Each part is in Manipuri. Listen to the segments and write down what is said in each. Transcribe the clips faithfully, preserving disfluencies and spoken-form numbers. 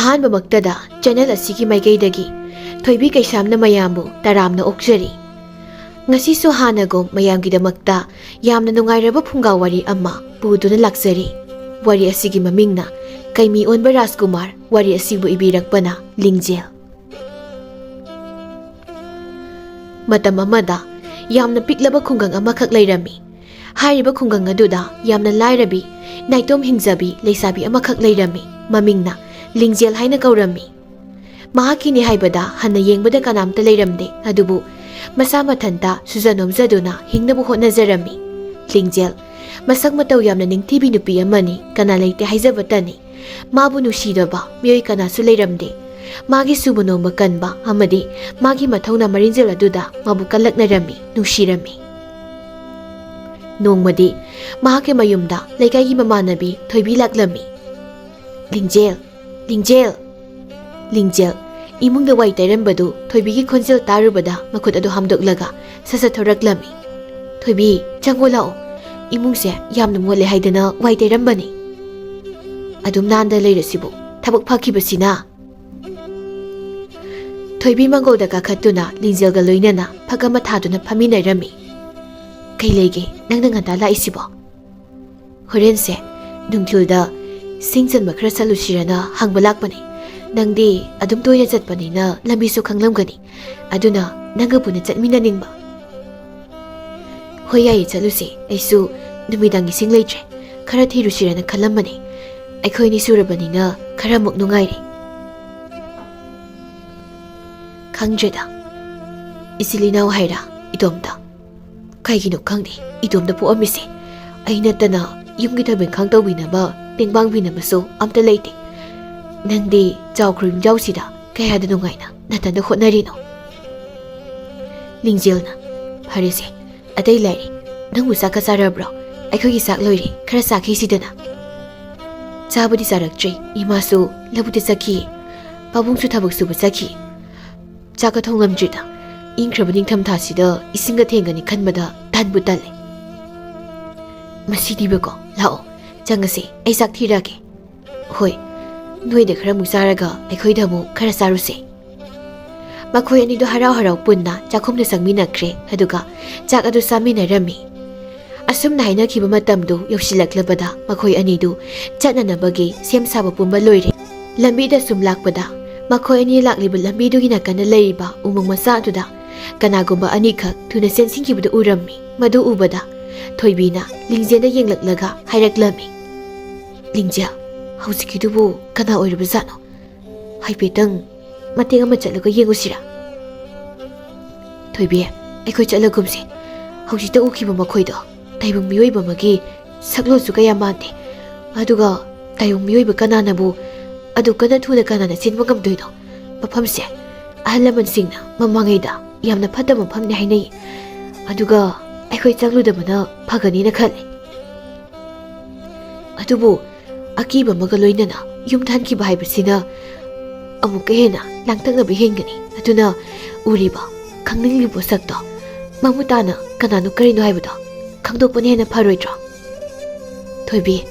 ꯑꯍꯥꯟꯕꯃꯛꯇꯗ ꯆꯦꯅꯦꯜ ꯑꯁꯤꯒꯤ ꯃꯥꯏꯀꯩꯗꯒꯤ ꯊꯣꯏꯕꯤ ꯀꯩꯁꯥꯝꯅ ꯃꯌꯥꯝꯕꯨ ꯇꯔꯥꯝꯅ ꯑꯣꯛꯆꯔꯤ꯫ ꯉꯁꯤꯁꯨ ꯍꯥꯟꯅꯒꯨꯝ ꯃꯌꯥꯝꯒꯤꯗꯃꯛꯇ ꯌꯥꯝꯅ ꯅꯨꯡꯉꯥꯏꯔꯕ ꯐꯨꯡꯒꯥ ꯋꯥꯔꯤ ꯑꯃ ꯄꯨꯗꯨꯅ ꯂꯥꯛꯆꯔꯤ꯫ ꯋꯥꯔꯤ ꯑꯁꯤꯒꯤ ꯃꯃꯤꯡꯅ ꯀꯩꯃꯤ ꯑꯣꯟꯕ ꯔꯥꯖꯀꯨꯃꯥꯔ, ꯋꯥꯔꯤ ꯑꯁꯤꯕꯨ ꯏꯕꯤꯔꯛꯄꯅ ꯂꯤꯡꯖꯦꯜ꯫ ꯃꯇꯝ ꯑꯃꯗ ꯌꯥꯝꯅ ꯄꯤꯛꯂꯕ ꯈꯨꯡꯒꯪ ꯑꯃꯈꯛ ꯂꯩꯔꯝꯃꯤ꯫ ꯍꯥꯏꯔꯤꯕ ꯈꯨꯡꯒꯪ ꯑꯗꯨꯗ ꯌꯥꯝꯅ ꯂꯥꯏꯔꯕꯤ, ꯅꯥꯏꯇꯣꯝ ꯍꯤꯡꯖꯕꯤ ꯂꯩꯁꯥꯕꯤ ꯑꯃꯈꯛ ꯂꯩꯔꯝꯃꯤ꯫ ꯃꯃꯤꯡꯅ ꯂꯤꯡꯖꯦꯜ ꯍꯥꯏꯅ ꯀꯧꯔꯝꯃꯤ꯫ ꯃꯍꯥꯛꯀꯤꯅꯤ ꯍꯥꯏꯕꯗ ꯍꯟꯅ ꯌꯦꯡꯕꯗ ꯀꯅꯥꯝꯇ ꯂꯩꯔꯝꯗꯦ, ꯑꯗꯨꯕꯨ ꯃꯁꯥ ꯃꯊꯟꯇ ꯁꯨꯖ ꯅꯣꯝꯖꯗꯨꯅ ꯍꯤꯡꯅꯕ ꯍꯣꯠꯅꯖꯔꯝꯃꯤ꯫ ꯂꯤꯡꯖꯦꯜ ꯃꯁꯛ ꯃꯇꯧ ꯌꯥꯝꯅ ꯅꯤꯡꯊꯤꯕꯤ ꯅꯨꯄꯤ ꯑꯃꯅꯤ, ꯀꯅꯥ ꯂꯩꯇꯦ ꯍꯥꯏꯖꯕꯇꯅꯤ꯫ ꯃꯥꯕꯨ ꯅꯨꯡꯁꯤꯗꯕ ꯃꯤꯑꯣꯏ ꯀꯅꯥꯁꯨ ꯂꯩꯔꯝꯗꯦ꯫ ꯃꯥꯒꯤ ꯁꯨꯕ ꯅꯣꯝꯕ ꯀꯟꯕ ꯑꯃꯗꯤ ꯃꯥꯒꯤ ꯃꯊꯧꯅꯥ ꯃꯔꯤꯟꯖꯦꯜ ꯑꯗꯨꯗ ꯃꯥꯕꯨ ꯀꯜꯂꯛꯅꯔꯝꯃꯤ, ꯅꯨꯡꯁꯤꯔꯝꯃꯤ꯫ ꯅꯣꯡꯃꯗꯤ ꯃꯍꯥꯛꯀꯤ ꯃꯌꯨꯝꯗ ꯂꯩꯀꯥꯏꯒꯤ ꯃꯃꯥꯟꯅꯕꯤ ꯊꯣꯏꯕꯤ ꯂꯥꯛꯂꯝꯃꯤ꯫ "ꯂꯤꯡꯖꯦꯜ, ꯂꯤꯡꯖꯦꯜ!" ꯂꯤꯡꯖꯦꯜ ꯏꯃꯨꯡꯗ ꯋꯥꯏ ꯇꯩꯔꯝꯕꯗꯨ ꯊꯣꯏꯕꯤꯒꯤ ꯈꯣꯟꯖꯦꯜ ꯇꯥꯔꯨꯕꯗ ꯃꯈꯨꯠ ꯑꯗꯨ ꯍꯥꯝꯗꯣꯛꯂꯒ ꯁꯠ ꯁꯠ ꯊꯣꯔꯛꯂꯝꯃꯤ꯫ "ꯊꯣꯏꯕꯤ, ꯆꯪꯉꯣ ꯂꯥꯛꯑꯣ꯫ ꯏꯃꯨꯡꯁꯦ ꯌꯥꯝꯅ ꯃꯣꯠꯂꯦ ꯍꯥꯏꯗꯅ ꯋꯥꯏ ꯇꯩꯔꯝꯕꯅꯤ꯫ ꯑꯗꯨꯝ ꯅꯥꯟꯗ ꯂꯩꯔꯁꯤꯕꯨ ꯊꯕꯛ ꯐꯈꯤꯕꯁꯤꯅ!" ꯊꯣꯏꯕꯤ ꯃꯪꯒꯣꯜꯗ ꯀꯥꯈꯠꯇꯨꯅ ꯂꯤꯡꯖꯦꯜꯒ ꯂꯣꯏꯅꯅ ꯐꯛ ꯑꯃ ꯊꯥꯗꯨꯅ ꯐꯝꯃꯤꯟꯅꯔꯝꯃꯤ꯫ "ꯀꯩ ꯂꯩꯒꯦ ꯅꯪꯅ ꯉꯟꯇꯥ ꯂꯥꯛꯏꯁꯤꯕꯣ?" "ꯍꯣꯔꯦꯟꯁꯦ ꯅꯨꯡꯊꯤꯜꯗ ꯁꯤꯡ ꯆꯟꯕ ꯈꯔ ꯆꯠꯂꯨꯁꯤꯔꯅ ꯍꯪꯕ ꯂꯥꯛꯄꯅꯦ꯫ ꯅꯪꯗꯤ ꯑꯗꯨꯝ ꯇꯣꯏꯅ ꯆꯠꯄꯅꯤꯅ ꯂꯝꯕꯤꯁꯨ ꯈꯪꯂꯝꯒꯅꯤ꯫ ꯑꯗꯨꯅ ꯅꯪꯒ ꯄꯨꯟꯅ ꯆꯠꯃꯤꯟꯅꯅꯤꯡꯕ꯫" "ꯍꯣꯏ, ꯌꯥꯏꯌꯦ, ꯆꯠꯂꯨꯁꯦ꯫ ꯑꯩꯁꯨ ꯅꯨꯃꯤꯗꯥꯡꯒꯤ ꯁꯤꯡ ꯂꯩꯇ꯭ꯔꯦ꯫ ꯈꯔ ꯊꯤꯔꯨꯁꯤꯔꯅ ꯈꯜꯂꯝꯕꯅꯦ꯫ ꯑꯩꯈꯣꯏ ꯑꯅꯤ ꯁꯨꯔꯕꯅꯤꯅ ꯈꯔ ꯑꯃꯨꯛ ꯅꯨꯡꯉꯥꯏꯔꯦ꯫" "ꯈꯪꯗ꯭ꯔꯦꯗ, ꯏꯆꯤꯜ ꯏꯅꯥꯎ ꯍꯥꯏꯔ ꯏꯇꯣꯝꯇ꯫ ꯀꯩꯒꯤꯅꯣ ꯈꯪꯗꯦ ꯏꯇꯣꯝꯇ ꯄꯣꯛꯑꯝꯃꯤꯁꯦ꯫ ꯑꯩ ꯅꯠꯇꯅ ꯌꯨꯝꯒꯤ ꯊꯕꯛ ꯏꯪꯈꯥꯡ ꯇꯧꯕꯤꯅꯕ, ꯇꯦꯡꯕꯥꯡꯕꯤꯅꯕꯁꯨ ꯑꯝꯇ ꯂꯩꯇꯦ꯫ ꯅꯪꯗꯤ ꯆꯥꯎꯈ꯭ꯔꯕ ꯌꯨꯝꯖꯥꯎꯁꯤꯗ ꯀꯌꯥꯗ ꯅꯨꯡꯉꯥꯏꯅ ꯅꯊꯟꯗ ꯍꯣꯠꯅꯔꯤꯅꯣ?" ꯂꯤꯡꯖꯦꯜꯅ, "ꯐꯔꯦꯁꯦ, ꯑꯇꯩ ꯂꯥꯏꯔꯤ꯫ ꯅꯪꯕꯨ ꯆꯥꯛꯀ ꯆꯥꯔꯕ꯭ꯔꯣ? ꯑꯩꯈꯣꯏꯒꯤ ꯆꯥꯛ ꯂꯣꯏꯔꯦ, ꯈꯔ ꯆꯥꯈꯤꯁꯤꯗꯅ꯫" "ꯆꯥꯕꯨꯗꯤ ꯆꯥꯔꯛꯇ꯭ꯔꯤ꯫ ꯏꯃꯥꯁꯨ ꯂꯧꯕꯨꯛꯇ ꯆꯠꯈꯤ꯫ ꯄꯥꯕꯨꯡꯁꯨ ꯊꯕꯛ ꯁꯨꯕ ꯆꯠꯈꯤ꯫ ꯆꯥꯛꯀ ꯊꯣꯡꯂꯝꯗ꯭ꯔꯤꯗ꯫ ꯏꯪꯈ꯭ꯔꯕ ꯅꯤꯡꯊꯝꯊꯥꯁꯤꯗ ꯏꯁꯤꯡꯒ ꯊꯦꯡꯒꯅꯤ ꯈꯟꯕꯗ ꯇꯟꯕꯨ ꯇꯜꯂꯦ꯫" "ꯃꯁꯤꯗꯤꯕꯀꯣ, ꯂꯥꯛꯑꯣ, ꯆꯪꯉꯁꯦ, ꯑꯩ ꯆꯥꯛ ꯊꯤꯔꯛꯑꯒꯦ꯫" "ꯍꯣꯏ, ꯅꯣꯏꯗ ꯈꯔꯃꯨꯛ ꯆꯥꯔꯒ ꯑꯩꯈꯣꯏꯗ ꯑꯃꯨꯛ ꯈꯔ ꯆꯥꯔꯨꯁꯦ꯫ ꯃꯈꯣꯏ ꯑꯅꯤꯗꯨ ꯍꯔꯥꯎ ꯍꯔꯥꯎ ꯄꯨꯟꯅ ꯆꯥꯛꯈꯨꯝꯗ ꯆꯪꯃꯤꯟꯅꯈ꯭ꯔꯦ, ꯑꯗꯨꯒ ꯆꯥꯛ ꯑꯗꯨ ꯆꯥꯃꯤꯟꯅꯔꯝꯃꯤ꯫ ꯑꯁꯨꯝꯅ ꯍꯥꯏꯅꯈꯤꯕ ꯃꯇꯝꯗꯨ ꯌꯧꯁꯤꯜꯂꯛꯂꯕꯗ ꯃꯈꯣꯏ ꯑꯅꯤꯗꯨ ꯆꯠꯅꯅꯕꯒꯤ ꯁꯦꯝ ꯁꯥꯕ ꯄꯨꯝꯕ ꯂꯣꯏꯔꯦ꯫ ꯂꯝꯕꯤꯗ ꯁꯨꯝ ꯂꯥꯛꯄꯗ ꯃꯈꯣꯏ ꯑꯅꯤ ꯂꯥꯛꯂꯤꯕ ꯂꯝꯕꯤꯗꯨꯒꯤ ꯅꯥꯀꯟꯗ ꯂꯩꯔꯤꯕ ꯎꯃꯪ ꯃꯆꯥ ꯑꯗꯨꯗ ꯀꯅꯥꯒꯨꯝꯕ ꯑꯅꯤꯈꯛ ꯊꯨꯅ ꯆꯦꯟꯁꯤꯟꯈꯤꯕꯗꯨ ꯎꯔꯝꯃꯤ꯫ ꯃꯗꯨ ꯎꯕꯗ ꯊꯣꯏꯕꯤꯅ ꯂꯤꯡꯖꯦꯜꯗ ꯌꯦꯡꯂꯛꯂꯒ ꯍꯥꯏꯔꯛꯂꯝꯃꯤ, "ꯂꯤꯡꯖꯦꯜ, ꯍꯧꯖꯤꯛꯀꯤꯗꯨꯕꯨ ꯀꯅꯥ ꯑꯣꯏꯔꯕꯖꯥꯠꯅꯣ? ꯍꯥꯏꯐꯦꯠꯇꯪ ꯃꯇꯦꯛ ꯑꯃ ꯆꯠꯂꯒ ꯌꯦꯡꯉꯨꯁꯤꯔꯥ?" "ꯊꯣꯏꯕꯤ, ꯑꯩꯈꯣꯏ ꯆꯠꯂꯒꯨꯝꯁꯤ꯫ ꯍꯧꯖꯤꯛꯇ ꯎꯈꯤꯕ ꯃꯈꯣꯏꯗꯣ ꯇꯥꯏꯕꯪ ꯃꯤꯑꯣꯏꯕ ꯑꯃꯒꯤ ꯁꯛꯂꯣꯟꯁꯨ ꯀꯌꯥ ꯃꯥꯟꯗꯦ꯫ ꯑꯗꯨꯒ ꯇꯥꯏꯕꯪ ꯃꯤꯑꯣꯏꯕ ꯀꯅꯥꯅꯕꯨ ꯑꯗꯨ ꯀꯟꯅ ꯊꯨꯅ ꯀꯅꯥꯅ ꯆꯦꯟꯕ ꯉꯝꯗꯣꯏꯅꯣ? ꯃꯐꯝꯁꯦ ꯑꯍꯜ ꯂꯃꯟꯁꯤꯡꯅ ꯃꯃꯥꯡꯉꯩꯗ ꯌꯥꯝꯅ ꯐꯠꯇꯕ ꯃꯐꯝꯅꯤ ꯍꯥꯏꯅꯩ꯫ ꯑꯗꯨꯒ ꯑꯩꯈꯣꯏ ꯆꯪꯂꯨꯗꯕꯅ ꯐꯒꯅꯤꯅ ꯈꯜꯂꯤ꯫ ꯑꯗꯨꯕꯨ ꯑꯀꯤꯕ ꯑꯃꯒ ꯂꯣꯏꯅꯅ ꯌꯨꯝꯗ ꯍꯟꯈꯤꯕ ꯍꯥꯏꯕꯁꯤꯅ ꯑꯃꯨꯛꯀ ꯍꯦꯟꯅ ꯂꯥꯡꯇꯛꯅꯕ ꯍꯦꯟꯒꯅꯤ꯫ ꯑꯗꯨꯅ ꯎꯔꯤꯕ, ꯈꯪꯅꯤꯡꯂꯤꯕ ꯄꯣꯠꯁꯛꯇꯣ ꯃꯃꯨꯠ ꯇꯥꯅ ꯀꯅꯥꯅꯣ ꯀꯔꯤꯅꯣ ꯍꯥꯏꯕꯗꯣ ꯈꯪꯗꯣꯛꯄꯅ ꯍꯦꯟꯅ ꯐꯔꯣꯏꯗ꯭ꯔꯣ?" "ꯊꯣꯏꯕꯤ,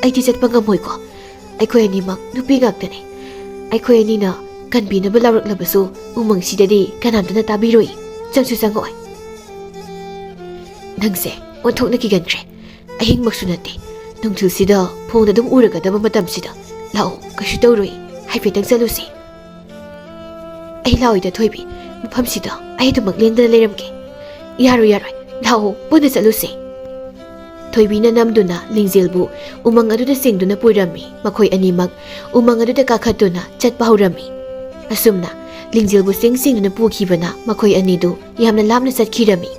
ꯑꯩꯗꯤ ꯆꯠꯄ ꯉꯝꯃꯣꯏꯀꯣ꯫ ꯑꯩꯈꯣꯏ ꯑꯅꯤꯃꯛ ꯅꯨꯄꯤ ꯉꯥꯛꯇꯅꯤ꯫ ꯑꯩꯈꯣꯏ ꯑꯅꯤꯅ ꯀꯟꯕꯤꯅꯕ ꯂꯥꯎꯔꯛꯂꯕꯁꯨ ꯎꯃꯪꯁꯤꯗꯗꯤ ꯀꯅꯥꯝꯇꯅ ꯇꯥꯕꯤꯔꯣꯏ꯫ ꯆꯪꯁꯨ ꯆꯪꯉꯛꯑꯣꯏ꯫" "ꯅꯪꯁꯦ ꯑꯣꯟꯊꯣꯛꯅ ꯀꯤꯒꯟꯈ꯭ꯔꯦ꯫ ꯑꯍꯤꯡꯃꯛꯁꯨ ꯅꯠꯇꯦ, ꯅꯨꯡꯊꯤꯜꯁꯤꯗ ꯐꯣꯟꯗ ꯑꯗꯨꯝ ꯎꯔꯒꯗꯕ ꯃꯇꯝꯁꯤꯗ꯫ ꯂꯥꯛꯑꯣ, ꯀꯩꯁꯨ ꯇꯧꯔꯣꯏ꯫ ꯍꯥꯏꯐꯦꯠꯇꯪ ꯆꯠꯂꯨꯁꯦ꯫" "ꯑꯩ ꯂꯥꯛꯑꯣꯏꯗ ꯊꯣꯏꯕꯤ, ꯃꯐꯝꯁꯤꯗ ꯑꯩ ꯑꯗꯨꯃꯛ ꯂꯦꯡꯗꯅ ꯂꯩꯔꯝꯒꯦ꯫" "ꯌꯥꯔꯣꯏ, ꯌꯥꯔꯣꯏ, ꯂꯥꯛꯑꯣ, ꯄꯨꯟꯅ ꯆꯠꯂꯨꯁꯦ꯫" ꯊꯣꯏꯕꯤꯅ ꯅꯝꯗꯨꯅ ꯂꯤꯡꯖꯦꯜꯕꯨ ꯎꯃꯪ ꯑꯗꯨꯗ ꯆꯤꯡꯗꯨꯅ ꯄꯨꯔꯝꯃꯤ꯫ ꯃꯈꯣꯏ ꯑꯅꯤꯃꯛ ꯎꯃꯪ ꯑꯗꯨꯗ ꯀꯥꯈꯠꯇꯨꯅ ꯆꯠꯄ ꯍꯧꯔꯝꯃꯤ꯫ ꯑꯁꯨꯝꯅ ꯂꯤꯡꯖꯦꯜꯕꯨ ꯆꯤꯡ ꯆꯤꯡꯗꯨꯅ ꯄꯨꯈꯤꯕꯅ ꯃꯈꯣꯏ ꯑꯅꯤꯗꯨ ꯌꯥꯝꯅ ꯂꯥꯞꯅ ꯆꯠꯈꯤꯔꯝꯃꯤ꯫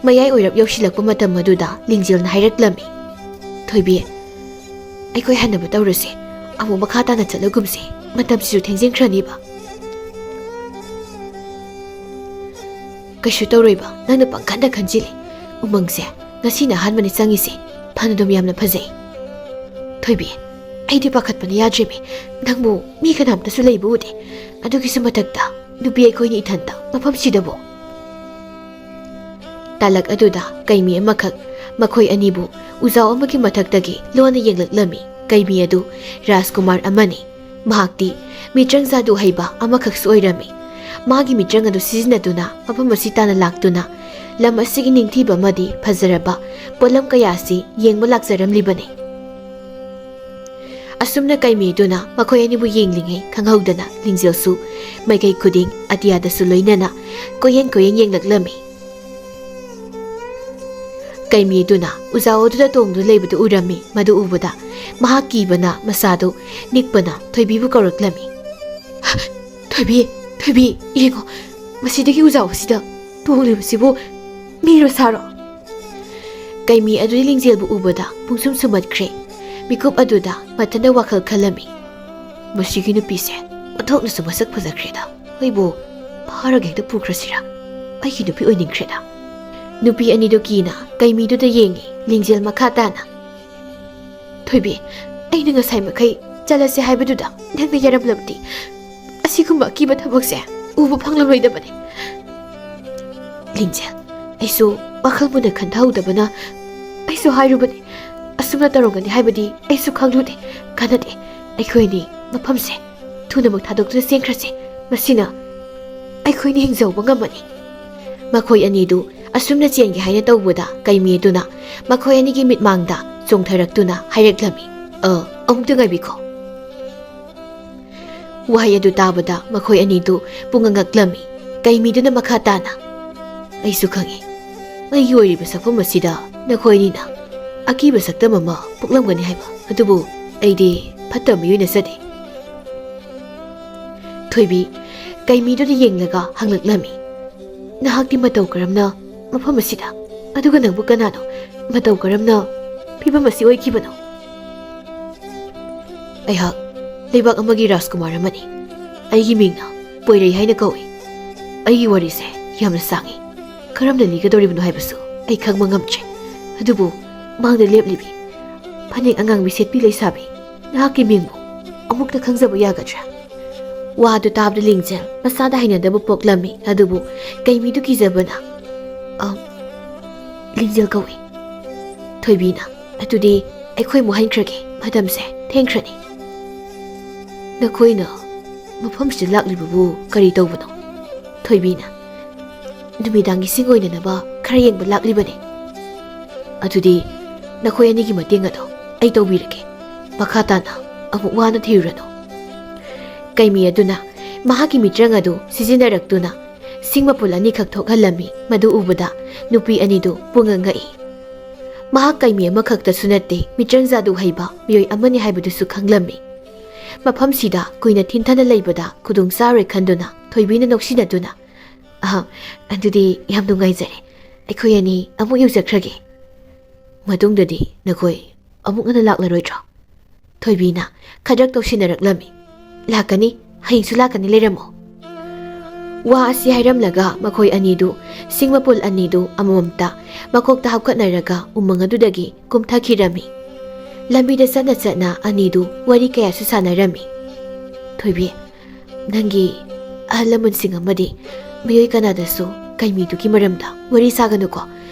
ꯃꯌꯥꯏ ꯑꯣꯏꯔꯞ ꯌꯧꯁꯤꯜꯂꯛꯄ ꯃꯇꯝ ꯑꯗꯨꯗ ꯂꯤꯡꯖꯦꯜꯅ ꯍꯥꯏꯔꯛꯂꯝꯃꯤ, "ꯊꯣꯏꯕꯤ, ꯑꯩꯈꯣꯏ ꯍꯟꯅꯕ ꯇꯧꯔꯁꯦ꯫ ꯑꯃꯨꯛ ꯃꯈꯥ ꯇꯥꯅ ꯆꯠꯂꯒꯨꯝꯁꯦ꯫ ꯃꯇꯝꯁꯤꯁꯨ ꯊꯦꯡꯖꯤꯟꯈ꯭ꯔꯅꯤꯕ꯫" "ꯀꯩꯁꯨ ꯇꯧꯔꯣꯏꯕ, ꯅꯪꯅ ꯄꯪꯈꯟꯗ ꯈꯟꯖꯤꯜꯂꯤ꯫ ꯎꯃꯪꯁꯦ ꯉꯁꯤꯅ ꯑꯍꯥꯟꯕꯅꯤ ꯆꯪꯉꯤꯁꯦ꯫ ꯐꯅꯗꯨꯝ ꯌꯥꯝꯅ ꯐꯖꯩ꯫" "ꯊꯣꯏꯕꯤ, ꯑꯩꯗꯤ ꯄꯥꯈꯠꯄꯅ ꯌꯥꯗ꯭ꯔꯦꯃꯤ꯫ ꯅꯪꯕꯨ ꯃꯤ ꯀꯅꯥꯝꯇꯁꯨ ꯂꯩꯕ ꯎꯗꯦ꯫ ꯑꯗꯨꯒꯤꯁꯨ ꯃꯊꯛꯇ ꯅꯨꯄꯤ ꯑꯩꯈꯣꯏꯅꯤ ꯏꯊꯟꯇ ꯃꯐꯝꯁꯤꯗꯕꯨ꯫" ꯇꯥꯂꯛ ꯑꯗꯨꯗ ꯀꯩꯃꯤ ꯑꯃꯈꯛ ꯃꯈꯣꯏ ꯑꯅꯤꯕꯨ ꯎꯖꯥꯎ ꯑꯃꯒꯤ ꯃꯊꯛꯇꯒꯤ ꯂꯣꯟꯅ ꯌꯦꯡꯂꯛꯂꯝꯃꯤ꯫ ꯀꯩꯃꯤ ꯑꯗꯨ ꯔꯥꯖꯀꯨꯃꯥꯔ ꯑꯃꯅꯤ꯫ ꯃꯍꯥꯛꯇꯤ ꯃꯤꯇ꯭ꯔꯪ ꯖꯥꯗꯨ ꯍꯩꯕ ꯑꯃꯈꯛꯁꯨ ꯑꯣꯏꯔꯝꯃꯤ꯫ ꯃꯥꯒꯤ ꯃꯤꯇ꯭ꯔꯪ ꯑꯗꯨ ꯁꯤꯖꯤꯟꯅꯗꯨꯅ ꯃꯐꯝ ꯑꯁꯤ ꯇꯥꯟꯅ ꯂꯥꯛꯇꯨꯅ ꯂꯝ ꯑꯁꯤꯒꯤ ꯅꯤꯡꯊꯤꯕ ꯑꯃꯗꯤ ꯐꯖꯔꯕ ꯄꯣꯠꯂꯝ ꯀꯌꯥ ꯑꯁꯤ ꯌꯦꯡꯕ ꯂꯥꯛꯆꯔꯝꯂꯤꯕꯅꯤ꯫ ꯑꯁꯨꯝꯅ ꯀꯩꯃꯤꯗꯨꯅ ꯃꯈꯣꯏ ꯑꯅꯤꯕꯨ ꯌꯦꯡꯂꯤꯉꯩ ꯈꯪꯍꯧꯗꯅ ꯂꯤꯡꯖꯦꯜꯁꯨ ꯃꯥꯏꯀꯩ ꯈꯨꯗꯤꯡ ꯑꯇꯤꯌꯥꯗꯁꯨ ꯂꯣꯏꯅꯅ ꯀꯣꯏꯌꯦꯡ ꯀꯣꯏꯌꯦꯡ ꯌꯦꯡꯂꯛꯂꯝꯃꯤ꯫ ꯀꯩꯃꯤꯗꯨꯅ ꯎꯖꯥꯎ ꯑꯗꯨꯗ ꯇꯣꯡꯗꯨꯅ ꯂꯩꯕꯗꯨ ꯎꯔꯝꯃꯤ꯫ ꯃꯗꯨ ꯎꯕꯗ ꯃꯍꯥꯛ ꯀꯤꯕꯅ ꯃꯁꯥꯗꯨ ꯅꯤꯛꯄꯅ ꯊꯣꯏꯕꯤꯕꯨ ꯀꯧꯔꯛꯂꯝꯃꯤ꯫ "ꯊꯣꯏꯕꯤ, ꯊꯣꯏꯕꯤ, ꯌꯦꯡꯉꯣ, ꯃꯁꯤꯗꯒꯤ ꯎꯖꯥꯎ ꯑꯁꯤꯗ ꯇꯣꯡꯂꯤꯕꯁꯤꯕꯨ ꯃꯤꯔꯣ ꯁꯥꯔꯣ?" ꯀꯩꯃꯤ ꯑꯗꯨꯗꯤ ꯂꯤꯡꯖꯦꯜꯕꯨ ꯎꯕꯗ ꯄꯨꯡꯁꯨꯝ ꯁꯨꯝꯍꯠꯈ꯭ꯔꯦ꯫ ꯃꯤꯀꯨꯞ ꯑꯗꯨꯗ ꯃꯊꯟꯇ ꯋꯥꯈꯜ ꯈꯜꯂꯝꯃꯤ꯫ "ꯃꯁꯤꯒꯤ ꯅꯨꯄꯤꯁꯦ ꯑꯣꯟꯊꯣꯛꯅꯁꯨ ꯃꯁꯛ ꯐꯖꯈ꯭ꯔꯦꯗ꯫ ꯑꯩꯕꯨ ꯐꯥꯔꯒ ꯍꯦꯛꯇ ꯄꯨꯈ꯭ꯔꯁꯤꯔꯥ? ꯑꯩꯒꯤ ꯅꯨꯄꯤ ꯑꯣꯏꯅꯤꯡꯈ꯭ꯔꯦꯗ꯫" ꯅꯨꯄꯤ ꯑꯅꯤꯗꯨ ꯀꯤꯅ ꯀꯩꯃꯤꯗꯨꯗ ꯌꯦꯡꯉꯤ꯫ ꯂꯤꯡꯖꯦꯜ ꯃꯈꯥ ꯇꯥꯅ, "ꯊꯣꯏꯕꯤ, ꯑꯩꯅ ꯉꯁꯥꯏ ꯃꯈꯩ ꯆꯠꯂꯁꯦ ꯍꯥꯏꯕꯗꯨꯗ ꯅꯪꯅ ꯌꯥꯔꯝꯂꯕꯗꯤ ꯑꯁꯤꯒꯨꯝꯕ ꯑꯀꯤꯕ ꯊꯕꯛꯁꯦ ꯎꯕ ꯐꯪꯂꯔꯣꯏꯗꯕꯅꯤ꯫" "ꯂꯤꯡꯖꯦꯜ, ꯑꯩꯁꯨ ꯋꯥꯈꯜ ꯃꯨꯟꯅ ꯈꯟꯊꯍꯧꯗꯕꯅ ꯑꯩꯁꯨ ꯍꯥꯏꯔꯨꯕꯅꯤ꯫ ꯑꯁꯨꯝꯅ ꯇꯧꯔꯝꯒꯅꯤ ꯍꯥꯏꯕꯗꯤ ꯑꯩꯁꯨ ꯈꯪꯂꯨꯗꯦ꯫ ꯀꯥꯟꯅꯗꯦ, ꯑꯩꯈꯣꯏ ꯑꯅꯤ ꯃꯐꯝꯁꯦ ꯊꯨꯅꯃꯛ ꯊꯥꯗꯣꯛꯇꯨꯅ ꯆꯦꯟꯈ꯭ꯔꯁꯤ꯫ ꯃꯁꯤꯅ ꯑꯩꯈꯣꯏꯅ ꯍꯤꯡꯖꯍꯧꯕ ꯉꯝꯃꯅꯤ꯫" ꯃꯈꯣꯏ ꯑꯅꯤꯗꯨ ꯑꯁꯨꯝꯅ ꯆꯦꯟꯒꯦ ꯍꯥꯏꯅ ꯇꯧꯕꯗ ꯀꯩꯃꯤꯗꯨꯅ ꯃꯈꯣꯏ ꯑꯅꯤꯒꯤ ꯃꯤꯠꯃꯥꯡꯗ ꯆꯣꯡꯊꯔꯛꯇꯨꯅ ꯍꯥꯏꯔꯛꯂꯝꯃꯤ, "ꯑ, ꯑꯃꯨꯛꯇ ꯉꯥꯏꯕꯤꯈꯣ꯫" ꯋꯥꯍꯩ ꯑꯗꯨ ꯇꯥꯕꯗ ꯃꯈꯣꯏ ꯑꯅꯤꯗꯨ ꯄꯨꯡꯉꯛ ꯉꯛꯂꯝꯃꯤ꯫ ꯀꯩꯃꯤꯗꯨꯅ ꯃꯈꯥ ꯇꯥꯅ, "ꯑꯩꯁꯨ ꯈꯪꯏ, ꯑꯩꯒꯤ ꯑꯣꯏꯔꯤꯕ ꯁꯛꯐꯝ ꯑꯁꯤꯗ ꯅꯈꯣꯏ ꯑꯅꯤꯅ ꯑꯀꯤꯕ ꯁꯛꯇꯝ ꯑꯃ ꯄꯣꯛꯂꯝꯒꯅꯤ ꯍꯥꯏꯕ, ꯑꯗꯨꯕꯨ ꯑꯩꯗꯤ ꯐꯠꯇꯕ ꯃꯤꯑꯣꯏ ꯅꯠꯆꯗꯦ꯫" ꯊꯣꯏꯕꯤ, ꯀꯩꯃꯤꯗꯨꯗ ꯌꯦꯡꯂꯒ ꯍꯪꯂꯛꯂꯝꯃꯤ, "ꯅꯍꯥꯛꯇꯤ ꯃꯇꯧ ꯀꯔꯝꯅ ꯃꯐꯝ ꯑꯁꯤꯗ, ꯑꯗꯨꯒ ꯅꯪꯕꯨ ꯀꯅꯥꯅꯣ? ꯃꯇꯧ ꯀꯔꯝꯅ ꯐꯤꯕꯝ ꯑꯁꯤ ꯑꯣꯏꯈꯤꯕꯅꯣ?" "ꯑꯩꯍꯥꯛ ꯂꯩꯕꯥꯛ ꯑꯃꯒꯤ ꯔꯥꯖꯀꯨꯃꯥꯔ ꯑꯃꯅꯤ꯫ ꯑꯩꯒꯤ ꯃꯤꯡꯅ ꯄꯣꯏꯔꯩ ꯍꯥꯏꯅ ꯀꯧꯏ꯫ ꯑꯩꯒꯤ ꯋꯥꯔꯤꯁꯦ ꯌꯥꯝꯅ ꯁꯥꯡꯏ꯫ ꯀꯔꯝꯅ ꯂꯤꯒꯗꯧꯔꯤꯕꯅꯣ ꯍꯥꯏꯕꯁꯨ ꯑꯩ ꯈꯪꯕ ꯉꯝꯗ꯭ꯔꯦ꯫ ꯑꯗꯨꯕꯨ ꯃꯥꯡꯗ ꯂꯦꯞꯂꯤꯕꯤ ꯐꯅꯦꯛ ꯑꯉꯥꯡꯕꯤ ꯁꯦꯠꯄꯤ ꯂꯩꯁꯥꯕꯤ, ꯅꯍꯥꯛꯀꯤ ꯃꯤꯡꯕꯨ ꯑꯃꯨꯛꯇ ꯈꯪꯖꯕ ꯌꯥꯒꯗ꯭ꯔꯥ?" ꯋꯥꯗꯨ ꯇꯥꯕꯗ ꯂꯤꯡꯖꯦꯜ ꯃꯁꯥꯗ ꯍꯩꯅꯗꯕ ꯄꯣꯛꯂꯝꯃꯤ, ꯑꯗꯨꯕꯨ ꯀꯩꯃꯤꯗꯨ ꯀꯤꯖꯕꯅ, "ꯑ, ꯂꯤꯡꯖꯦꯜ ꯀꯧꯏ꯫" ꯊꯣꯏꯕꯤꯅ, "ꯑꯗꯨꯗꯤ ꯑꯩꯈꯣꯏ ꯑꯃꯨꯛ ꯍꯟꯈ꯭ꯔꯒꯦ꯫ ꯃꯇꯝꯁꯦ ꯊꯦꯡꯈ꯭ꯔꯅꯤ꯫ "ꯅꯈꯣꯏꯅ ꯃꯐꯝꯁꯤꯗ ꯂꯥꯛꯂꯤꯕꯕꯨ ꯀꯔꯤ ꯇꯧꯕꯅꯣ?" ꯊꯣꯏꯕꯤꯅ, "ꯅꯨꯃꯤꯗꯥꯡꯒꯤ ꯏꯁꯤꯡ ꯑꯣꯏꯅꯅꯕ ꯈꯔ ꯌꯦꯡꯕ ꯂꯥꯛꯂꯤꯕꯅꯤ꯫" "ꯑꯗꯨꯗꯤ ꯅꯈꯣꯏ ꯑꯅꯤꯒꯤ ꯃꯇꯦꯡ ꯑꯗꯣ ꯑꯩ ꯇꯧꯕꯤꯔꯒꯦ꯫ ꯃꯈꯥ ꯇꯥꯅ ꯑꯃꯨꯛ ꯋꯥꯅ ꯊꯤꯔꯨꯔꯅꯨ꯫" ꯀꯩꯃꯤ ꯑꯗꯨꯅ ꯃꯍꯥꯛꯀꯤ ꯃꯤꯇ꯭ꯔꯪ ꯑꯗꯨ ꯁꯤꯖꯤꯟꯅꯔꯛꯇꯨꯅ ꯁꯤꯡ ꯃꯄꯨꯜ ꯑꯅꯤꯈꯛ ꯊꯣꯛꯍꯜꯂꯝꯃꯤ꯫ ꯃꯗꯨ ꯎꯕꯗ ꯅꯨꯄꯤ ꯑꯅꯤꯗꯨ ꯄꯨꯡꯉꯛ ꯉꯛꯏ꯫ ꯃꯍꯥꯛ ꯀꯩꯃꯤ ꯑꯃꯈꯛꯇꯁꯨ ꯅꯠꯇꯦ, ꯃꯤꯇ꯭ꯔꯪ ꯖꯥꯗꯨ ꯍꯩꯕ ꯃꯤꯑꯣꯏ ꯑꯃꯅꯤ ꯍꯥꯏꯕꯗꯨꯁꯨ ꯈꯪꯂꯝꯃꯤ꯫ ꯃꯐꯝꯁꯤꯗ ꯀꯨꯏꯅ ꯊꯤꯟꯊꯅ ꯂꯩꯕꯗ ꯈꯨꯗꯣꯡ ꯆꯥꯔꯣꯏ ꯈꯟꯗꯨꯅ ꯊꯣꯏꯕꯤꯅ ꯅꯣꯛꯁꯤꯟꯅꯗꯨꯅ, "ꯑꯍ, ꯑꯗꯨꯗꯤ ꯌꯥꯝ ꯅꯨꯡꯉꯥꯏꯖꯔꯦ꯫ ꯑꯩꯈꯣꯏ ꯑꯅꯤ ꯑꯃꯨꯛ ꯌꯧꯖꯈ꯭ꯔꯒꯦ꯫ ꯃꯇꯨꯡꯗꯗꯤ ꯅꯈꯣꯏ ꯑꯃꯨꯛ ꯍꯟꯅ ꯂꯥꯛꯂꯔꯣꯏꯗ꯭ꯔꯣ?" ꯊꯣꯏꯕꯤꯅ ꯈꯗ꯭ꯔꯛ ꯇꯧꯁꯤꯟꯅꯔꯛꯂꯝꯃꯤ꯫ "ꯂꯥꯛꯀꯅꯤ, ꯍꯌꯦꯡꯁꯨ ꯂꯥꯛꯀꯅꯤ, ꯂꯩꯔꯝꯃꯣ꯫" ꯋꯥ ꯑꯁꯤ ꯍꯥꯏꯔꯝꯂꯒ ꯃꯈꯣꯏ ꯑꯅꯤꯗꯨ ꯁꯤꯡ ꯃꯄꯨꯜ ꯑꯅꯤꯗꯨ ꯑꯃꯃꯝꯇ ꯃꯀꯣꯛꯇ ꯍꯥꯞꯀꯠꯅꯔꯒ ꯎꯃꯪ ꯑꯗꯨꯗꯒꯤ ꯀꯨꯝꯊꯈꯤꯔꯝꯃꯤ꯫ ꯂꯝꯕꯤꯗ ꯆꯠꯅ ꯆꯠꯅ ꯑꯅꯤꯗꯨ ꯋꯥꯔꯤ ꯀꯌꯥꯁꯨ ꯁꯥꯟꯅꯔꯝꯃꯤ꯫ "ꯊꯣꯏꯕꯤ, ꯅꯪꯒꯤ ꯑꯍꯜ ꯂꯃꯟꯁꯤꯡ ꯑꯃꯗꯤ ꯃꯤꯑꯣꯏ ꯀꯅꯥꯗꯁꯨ ꯀꯩꯃꯤꯗꯨꯒꯤ ꯃꯔꯝꯗ ꯋꯥꯔꯤ ꯁꯥꯒꯅꯨꯀꯣ꯫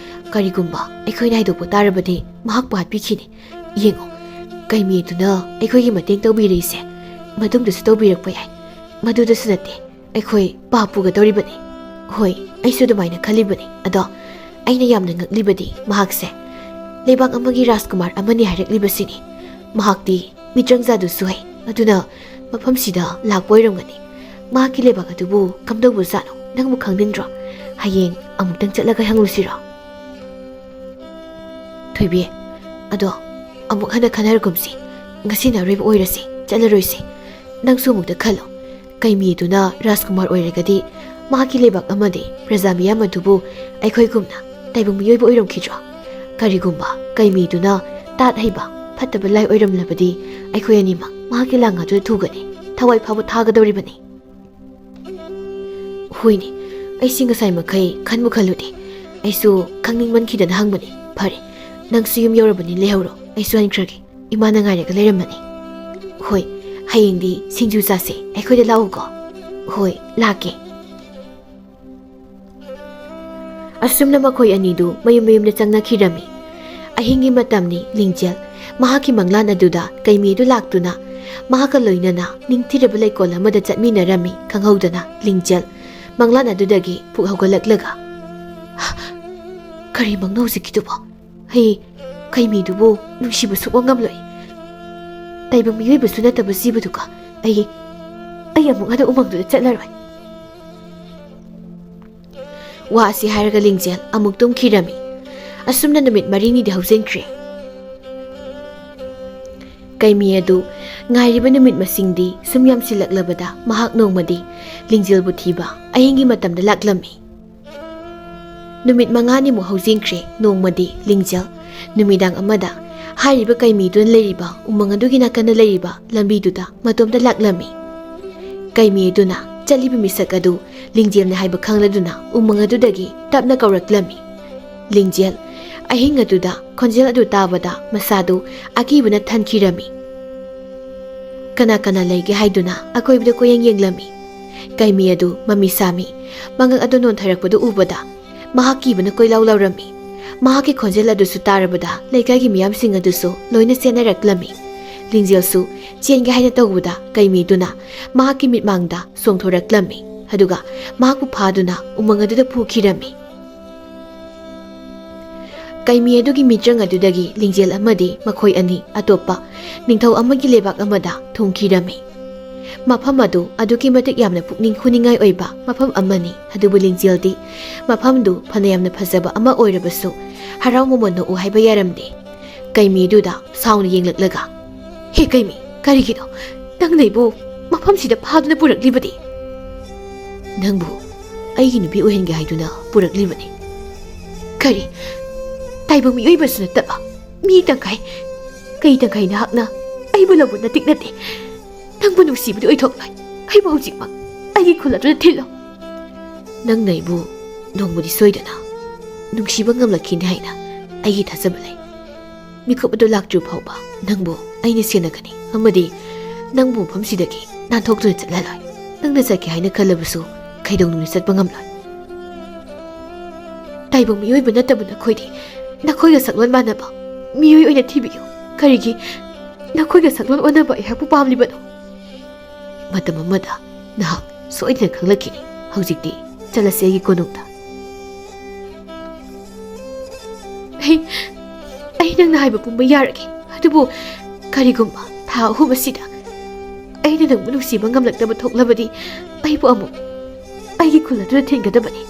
ꯀꯔꯤꯒꯨꯝꯕ ꯑꯩꯈꯣꯏꯅ ꯍꯥꯏꯗꯣꯛꯄ ꯇꯥꯔꯕꯗꯤ ꯃꯍꯥꯛꯄꯨ ꯍꯥꯠꯄꯤꯈꯤꯅꯤ꯫ ꯌꯦꯡꯉꯨ, ꯀꯩꯃꯤꯗꯨꯅ ꯑꯩꯈꯣꯏꯒꯤ ꯃꯇꯦꯡ ꯇꯧꯕꯤꯔꯛꯏꯁꯦ ꯃꯇꯨꯡꯗꯁꯨ ꯇꯧꯕꯤꯔꯛꯄ ꯌꯥꯏ꯫ ꯃꯗꯨꯗꯁꯨ ꯅꯠꯇꯦ, ꯑꯩꯈꯣꯏ ꯄꯥꯞ ꯄꯨꯒꯗꯧꯔꯤꯕꯅꯤ꯫" "ꯍꯣꯏ, ꯑꯩꯁꯨ ꯑꯗꯨꯃꯥꯏꯅ ꯈꯜꯂꯤꯕꯅꯤ꯫ ꯑꯗꯣ ꯑꯩꯅ ꯌꯥꯝꯅ ꯉꯛꯂꯤꯕꯗꯤ ꯃꯍꯥꯛꯁꯦ ꯂꯩꯕꯥꯛ ꯑꯃꯒꯤ ꯔꯥꯖꯀꯨꯃꯥꯔ ꯑꯃꯅꯤ ꯍꯥꯏꯔꯛꯂꯤꯕꯁꯤꯅꯤ꯫ ꯃꯍꯥꯛꯇꯤ ꯃꯤꯇ꯭ꯔꯪ ꯖꯥꯗꯨꯁꯨ ꯍꯩ꯫ ꯑꯗꯨꯅ ꯃꯐꯝꯁꯤꯗ ꯂꯥꯛꯄ ꯑꯣꯏꯔꯝꯒꯅꯤ꯫ ꯃꯍꯥꯛꯀꯤ ꯂꯩꯕꯥꯛ ꯑꯗꯨꯕꯨ ꯀꯝꯗꯧꯕꯖꯥꯠꯅꯣ? ꯅꯪꯕꯨ ꯈꯪꯅꯤꯡꯗ꯭ꯔꯣ? ꯍꯌꯦꯡ ꯑꯃꯨꯛꯇꯪ ꯆꯠꯂꯒ ꯍꯪꯂꯨꯁꯤꯔꯣ?" "ꯊꯣꯏꯕꯤ, ꯑꯗꯣ ꯑꯃꯨꯛ ꯍꯟꯅ ꯈꯟꯅꯔꯒꯨꯝꯁꯤ꯫ ꯉꯁꯤꯅ ꯑꯔꯣꯏꯕ ꯑꯣꯏꯔꯁꯤ, ꯆꯠꯂꯔꯣꯏꯁꯤ꯫ ꯅꯪꯁꯨ ꯑꯃꯨꯛꯇ ꯈꯜꯂꯣ꯫ ꯀꯩꯃꯤꯗꯨꯅ ꯔꯥꯖꯀꯨꯃꯥꯔ ꯑꯣꯏꯔꯒꯗꯤ ꯃꯍꯥꯛꯀꯤ ꯂꯩꯕꯥꯛ ꯑꯃꯗꯤ ꯄ꯭ꯔꯖꯥ ꯃꯤꯌꯥꯝ ꯑꯗꯨꯕꯨ ꯑꯩꯈꯣꯏꯒꯨꯝꯅ ꯇꯥꯏꯕꯪ ꯃꯤꯑꯣꯏꯕ ꯑꯣꯏꯔꯝꯈꯤꯗ꯭ꯔꯣ? ꯀꯔꯤꯒꯨꯝꯕ ꯀꯩꯃꯤꯗꯨꯅ ꯇꯥꯠ ꯍꯩꯕ ꯐꯠꯇꯕ ꯂꯥꯏ ꯑꯣꯏꯔꯝꯂꯕꯗꯤ ꯑꯩꯈꯣꯏ ꯑꯅꯤꯃꯛ ꯃꯍꯥꯛꯀꯤ ꯂꯥꯡ ꯑꯗꯨꯗ ꯊꯨꯒꯅꯤ, ꯊꯋꯥꯏ ꯐꯥꯎꯕ ꯊꯥꯒꯗꯧꯔꯤꯕꯅꯤ꯫" "ꯍꯣꯏꯅꯦ, ꯑꯩꯁꯤ ꯉꯁꯥꯏ ꯃꯈꯩ ꯈꯟꯕꯨ ꯈꯜꯂꯨꯗꯦ꯫ ꯑꯩꯁꯨ ꯈꯪꯅꯤꯡꯃꯟꯈꯤꯗꯅ ꯍꯪꯕꯅꯤ꯫ ꯐꯔꯦ, ꯅꯪꯁꯨ ꯌꯨꯝ ꯌꯧꯔꯕꯅꯤ, ꯂꯩꯍꯧꯔꯣ, ꯑꯩꯁꯨ ꯍꯟꯈ꯭ꯔꯒꯦ꯫ ꯏꯃꯥꯅ ꯉꯥꯏꯔꯒ ꯂꯩꯔꯝꯃꯅꯤ꯫" "ꯍꯣꯏ, ꯍꯌꯦꯡꯗꯤ ꯁꯤꯡꯖꯨ ꯆꯥꯁꯦ, ꯑꯩꯈꯣꯏꯗ ꯂꯥꯛꯎꯀꯣ꯫" "ꯍꯣꯏ, ꯂꯥꯛꯀꯦ꯫" ꯑꯁꯨꯝꯅ ꯃꯈꯣꯏ ꯑꯅꯤꯗꯨ ꯃꯌꯨꯝ ꯃꯌꯨꯝꯗ ꯆꯪꯅꯈꯤꯔꯝꯃꯤ꯫ ꯑꯍꯤꯡꯒꯤ ꯃꯇꯝꯅꯤ, ꯂꯤꯡꯖꯦꯜ꯫ ꯃꯍꯥꯛꯀꯤ ꯃꯪꯂꯥꯟ ꯑꯗꯨꯗ ꯀꯩꯃꯤ ꯑꯗꯨ ꯂꯥꯛꯇꯨꯅ ꯃꯍꯥꯛꯀ ꯂꯣꯏꯅꯅ ꯅꯤꯡꯊꯤꯔꯕ ꯂꯩꯀꯣꯜ ꯑꯃꯗ ꯆꯠꯃꯤꯟꯅꯔꯝꯃꯤ꯫ ꯈꯪꯍꯧꯗꯅ ꯂꯤꯡꯖꯦꯜ ꯃꯪꯂꯥꯟ ꯑꯗꯨꯗꯒꯤ ꯄꯨꯛ ꯍꯧꯒꯠꯂꯛꯂꯒ, "ꯀꯔꯤ ꯃꯪꯅꯣ ꯍꯧꯖꯤꯛꯀꯤꯗꯨꯕꯣ? ꯑꯩ ꯀꯩꯃꯤꯗꯨꯕꯨ ꯅꯨꯡꯁꯤꯕ ꯁꯨꯛꯉꯝ ꯉꯝꯂꯣꯏ꯫ ꯇꯥꯏꯕꯪ ꯃꯤꯑꯣꯏꯕꯁꯨ ꯅꯠꯇꯕ ꯖꯤꯕꯗꯨꯒ ꯑꯩ, ꯑꯩ ꯑꯃꯨꯛ ꯍꯟꯅ ꯎꯃꯪꯗꯨꯗ ꯆꯠꯂꯔꯣꯏ꯫" ꯋꯥ ꯑꯁꯤ ꯍꯥꯏꯔꯒ ꯂꯤꯡꯖꯦꯜ ꯑꯃꯨꯛ ꯇꯨꯝꯈꯤꯔꯝꯃꯤ꯫ ꯑꯁꯨꯝꯅ ꯅꯨꯃꯤꯠ ꯃꯔꯤꯅꯤꯗꯤ ꯍꯧꯖꯤꯟꯈ꯭ꯔꯦ꯫ ꯀꯩꯃꯤ ꯑꯗꯨ ꯉꯥꯏꯔꯤꯕ ꯅꯨꯃꯤꯠ ꯃꯁꯤꯡꯗꯤ ꯁꯨꯝ ꯌꯥꯝꯁꯤꯜꯂꯛꯂꯕꯗ ꯃꯍꯥꯛ ꯅꯣꯡꯃꯗꯤ ꯂꯤꯡꯖꯦꯜꯕꯨ ꯊꯤꯕ ꯑꯍꯤꯡꯒꯤ ꯃꯇꯝꯗ ꯂꯥꯛꯂꯝꯃꯤ꯫ ꯅꯨꯃꯤꯠ ꯃꯉꯥꯅꯤꯃꯨꯛ ꯍꯧꯖꯤꯟꯈ꯭ꯔꯦ꯫ ꯅꯣꯡꯃꯗꯤ ꯂꯤꯡꯖꯦꯜ ꯅꯨꯃꯤꯗꯥꯡ ꯑꯃꯗ ꯍꯥꯏꯔꯤꯕ ꯀꯩꯃꯤꯗꯨꯅ ꯂꯩꯔꯤꯕ ꯎꯃꯪ ꯑꯗꯨꯒꯤ ꯅꯥꯀꯟꯗ ꯂꯩꯔꯤꯕ ꯂꯝꯕꯤꯗꯨꯗ ꯃꯇꯣꯝꯇ ꯂꯥꯛꯂꯝꯃꯤ꯫ ꯀꯩꯃꯤ ꯑꯗꯨꯅ ꯆꯠꯂꯤꯕ ꯃꯤꯁꯛ ꯑꯗꯨ ꯂꯤꯡꯖꯦꯜꯅꯤ ꯍꯥꯏꯕ ꯈꯪꯂꯗꯨꯅ ꯎꯃꯪ ꯑꯗꯨꯗꯒꯤ ꯇꯞꯅ ꯀꯧꯔꯛꯂꯝꯃꯤ꯫ ꯂꯤꯡꯖꯦꯜ ꯑꯍꯤꯡ ꯑꯗꯨꯗ ꯈꯣꯟꯖꯦꯜ ꯑꯗꯨ ꯇꯥꯕꯗ ꯃꯁꯥꯗꯨ ꯑꯀꯤꯕꯅ ꯊꯟꯈꯤꯔꯝꯃꯤ꯫ ꯀꯅꯥ ꯀꯅꯥ ꯂꯩꯒꯦ ꯍꯥꯏꯗꯨꯅ ꯑꯀꯣꯏꯕꯗ ꯀꯣꯏꯌꯦꯡ ꯌꯦꯡꯂꯝꯃꯤ꯫ ꯀꯩꯃꯤ ꯑꯗꯨ ꯃꯃꯤ ꯁꯥꯃꯤ꯫ ꯃꯉꯛ ꯑꯗꯨ ꯅꯣꯟꯊꯔꯛꯄꯗꯨ ꯎꯕꯗ ꯃꯍꯥꯛ ꯀꯤꯕꯅ ꯀꯣꯏꯂꯥꯎ ꯂꯥꯎꯔꯝꯃꯤ꯫ ꯃꯍꯥꯛꯀꯤ ꯈꯣꯟꯖꯦꯜ ꯑꯗꯨꯁꯨ ꯇꯥꯔꯕꯗ ꯂꯩꯀꯥꯏꯒꯤ ꯃꯤꯌꯥꯝꯁꯤꯡ ꯑꯗꯨꯁꯨ ꯂꯣꯏꯅ ꯆꯦꯟꯅꯔꯛꯂꯝꯃꯤ꯫ ꯂꯤꯡꯖꯦꯜꯁꯨ ꯆꯦꯟꯒꯦ ꯍꯥꯏꯅ ꯇꯧꯕꯗ ꯀꯩꯃꯤꯗꯨꯅ ꯃꯍꯥꯛꯀꯤ ꯃꯤꯠꯃꯥꯡꯗ ꯆꯣꯡꯊꯣꯔꯛꯂꯝꯃꯤ꯫ ꯑꯗꯨꯒ ꯃꯍꯥꯛꯄꯨ ꯐꯥꯗꯨꯅ ꯎꯃꯪ ꯑꯗꯨꯗ ꯄꯨꯈꯤꯔꯝꯃꯤ꯫ ꯀꯩꯃꯤ ꯑꯗꯨꯒꯤ ꯃꯤꯇ꯭ꯔꯪ ꯑꯗꯨꯗꯒꯤ ꯂꯤꯡꯖꯦꯜ ꯑꯃꯗꯤ ꯃꯈꯣꯏ ꯑꯅꯤ ꯑꯇꯣꯞꯄ ꯅꯤꯡꯊꯧ ꯑꯃꯒꯤ ꯂꯩꯕꯥꯛ ꯑꯃꯗ ꯊꯨꯡꯈꯤꯔꯝꯃꯤ꯫ ꯃꯐꯝ ꯑꯗꯨ ꯑꯗꯨꯛꯀꯤ ꯃꯇꯤꯛ ꯌꯥꯝꯅ ꯄꯨꯛꯅꯤꯡ ꯍꯨꯅꯤꯡꯉꯥꯏ ꯑꯣꯏꯕ ꯃꯐꯝ ꯑꯃꯅꯤ꯫ ꯑꯗꯨꯕꯨ ꯂꯤꯡꯖꯦꯜꯗꯤ ꯃꯐꯝꯗꯨ ꯐꯅ ꯌꯥꯝꯅ ꯐꯖꯕ ꯑꯃ ꯑꯣꯏꯔꯕꯁꯨ ꯍꯔꯥꯎ ꯃꯃꯣꯟ ꯅꯣꯛꯎ ꯍꯥꯏꯕ ꯌꯥꯔꯝꯗꯦ꯫ ꯀꯩꯃꯤꯗꯨꯗ ꯁꯥꯎꯅ ꯌꯦꯡꯂꯛꯂꯒ, "ꯍꯦ ꯀꯩꯃꯤ, ꯀꯔꯤꯒꯤꯅꯣ ꯅꯪꯅ ꯑꯩꯕꯨ ꯃꯐꯝꯁꯤꯗ ꯐꯥꯗꯨꯅ ꯄꯨꯔꯛꯂꯤꯕꯗꯤ?" "ꯅꯪꯕꯨ ꯑꯩꯒꯤ ꯅꯨꯄꯤ ꯑꯣꯏꯍꯟꯒꯦ ꯍꯥꯏꯗꯨꯅ ꯄꯨꯔꯛꯂꯤꯕꯅꯤ꯫" "ꯀꯔꯤ? ꯇꯥꯏꯕꯪ ꯃꯤꯑꯣꯏꯕꯁꯨ ꯅꯠꯇꯕ ꯃꯤ ꯇꯪꯈꯥꯏ, ꯀꯩ ꯇꯪꯈꯥꯏ ꯅꯍꯥꯛꯅ ꯑꯩꯕꯨ ꯂꯧꯕ ꯅꯇꯤꯛ ꯅꯠꯇꯦ꯫ ꯅꯪꯕꯨ ꯅꯨꯡꯁꯤꯕꯗꯤ ꯑꯣꯏꯊꯣꯛꯂꯣꯏ꯫ ꯑꯩꯕꯨ ꯍꯧꯖꯤꯛꯃꯛ ꯑꯩꯒꯤ ꯈꯨꯜ ꯑꯗꯨꯗ ꯊꯤꯜꯂꯣ꯫" "ꯅꯪꯅ ꯑꯩꯕꯨ ꯅꯣꯡꯃꯗꯤ ꯁꯣꯏꯗꯅ ꯅꯨꯡꯁꯤꯕ ꯉꯝꯂꯛꯈꯤꯅꯤ ꯍꯥꯏꯅ ꯑꯩꯒꯤ ꯊꯥꯖꯕ ꯂꯩ꯫ ꯃꯤꯀꯨꯞ ꯑꯗꯨ ꯂꯥꯛꯇ꯭ꯔꯤ ꯐꯥꯎꯕ ꯅꯪꯕꯨ ꯑꯩꯅ ꯁꯦꯟꯅꯒꯅꯤ ꯑꯃꯗꯤ ꯅꯪꯕꯨ ꯃꯐꯝꯁꯤꯗꯒꯤ ꯅꯥꯟꯊꯣꯛꯇꯨꯅ ꯆꯠꯍꯜꯂꯣꯏ꯫ ꯅꯪꯅ ꯆꯠꯀꯦ ꯍꯥꯏꯅ ꯈꯜꯂꯕꯁꯨ ꯀꯩꯗꯧꯅꯨꯡꯗ ꯆꯠꯄ ꯉꯝꯂꯣꯏ꯫ ꯇꯥꯏꯕꯪ ꯃꯤꯑꯣꯏꯕ ꯅꯠꯇꯕ ꯅꯈꯣꯏꯗꯤ ꯅꯈꯣꯏꯒ ꯁꯛꯂꯣꯟ ꯃꯥꯟꯅꯕ ꯃꯤꯑꯣꯏ ꯑꯣꯏꯅ ꯊꯤꯕꯤꯌꯨ꯫ ꯀꯔꯤꯒꯤ ꯅꯈꯣꯏꯒ ꯁꯛꯂꯣꯟ ꯑꯣꯟꯅꯕ ꯑꯩꯍꯥꯛꯄꯨ ꯄꯥꯝꯂꯤꯕꯅꯣ? ꯃꯇꯝ ꯑꯃꯗ ꯅꯍꯥꯛ ꯁꯣꯏꯗꯅ ꯈꯪꯂꯛꯈꯤꯅꯤ꯫ ꯍꯧꯖꯤꯛꯇꯤ ꯆꯠꯂꯁꯤ ꯑꯩꯒꯤ ꯀꯣꯅꯨꯡꯗ꯫ ꯑꯩ, ꯑꯩ ꯅꯪꯅ ꯍꯥꯏꯕ ꯄꯨꯝꯕ ꯌꯥꯔꯒꯦ, ꯑꯗꯨꯕꯨ ꯀꯔꯤꯒꯨꯝꯕ ꯊꯥ ꯑꯍꯨꯝ ꯑꯁꯤꯗ ꯑꯩꯅ ꯅꯪꯕꯨ ꯅꯨꯡꯁꯤꯕ ꯉꯝꯂꯛꯇꯕ ꯊꯣꯛꯂꯕꯗꯤ ꯑꯩꯕꯨ ꯑꯃꯨꯛ ꯑꯩꯒꯤ ꯈꯨꯜ ꯑꯗꯨꯗ ꯊꯤꯟꯒꯗꯕꯅꯤ꯫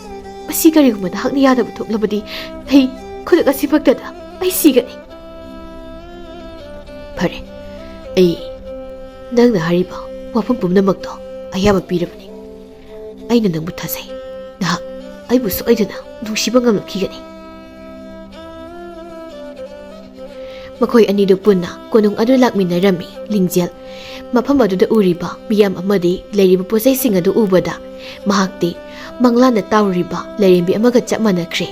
ꯃꯁꯤ ꯀꯔꯤꯒꯨꯝꯕ ꯅꯍꯥꯛꯅ ꯌꯥꯗꯕ ꯊꯣꯛꯂꯕꯗꯤ ꯑꯩ ꯈꯨꯗꯛ ꯑꯁꯤꯃꯛꯇꯗ ꯑꯩ ꯁꯤꯒꯅꯤ꯫ ꯐꯔꯦ, ꯑꯩ ꯅꯪꯅ ꯍꯥꯏꯔꯤꯕ ꯋꯥꯐꯝ ꯄꯨꯝꯅꯃꯛꯇꯣ ꯑꯌꯥꯕ ꯄꯤꯔꯕꯅꯤ꯫ ꯑꯩꯅ ꯅꯪꯕꯨ ꯊꯥꯖꯩ꯫ ꯅꯍꯥꯛ ꯑꯩꯕꯨ ꯁꯣꯏꯗꯅ ꯅꯨꯡꯁꯤꯕ ꯉꯝꯂꯛꯈꯤꯒꯅꯤ꯫ ꯃꯈꯣꯏ ꯑꯅꯤꯗꯨ ꯄꯨꯟꯅ ꯀꯣꯅꯨꯡ ꯑꯗꯨ ꯂꯥꯛꯃꯤꯟꯅꯔꯝꯃꯤ꯫ ꯂꯤꯡꯖꯦꯜ ꯃꯐꯝ ꯑꯗꯨꯗ ꯎꯔꯤꯕ ꯃꯤꯌꯥꯝ ꯑꯃꯗꯤ ꯂꯩꯔꯤꯕ ꯄꯣꯠꯆꯩꯁꯤꯡ ꯑꯗꯨ ꯎꯕꯗ ꯃꯍꯥꯛꯇꯤ ꯃꯪꯂꯥꯟꯗ ꯇꯥꯎꯔꯤꯕ ꯂꯥꯏꯔꯦꯝꯕꯤ ꯑꯃꯒ ꯆꯞ ꯃꯥꯟꯅꯈ꯭ꯔꯦ꯫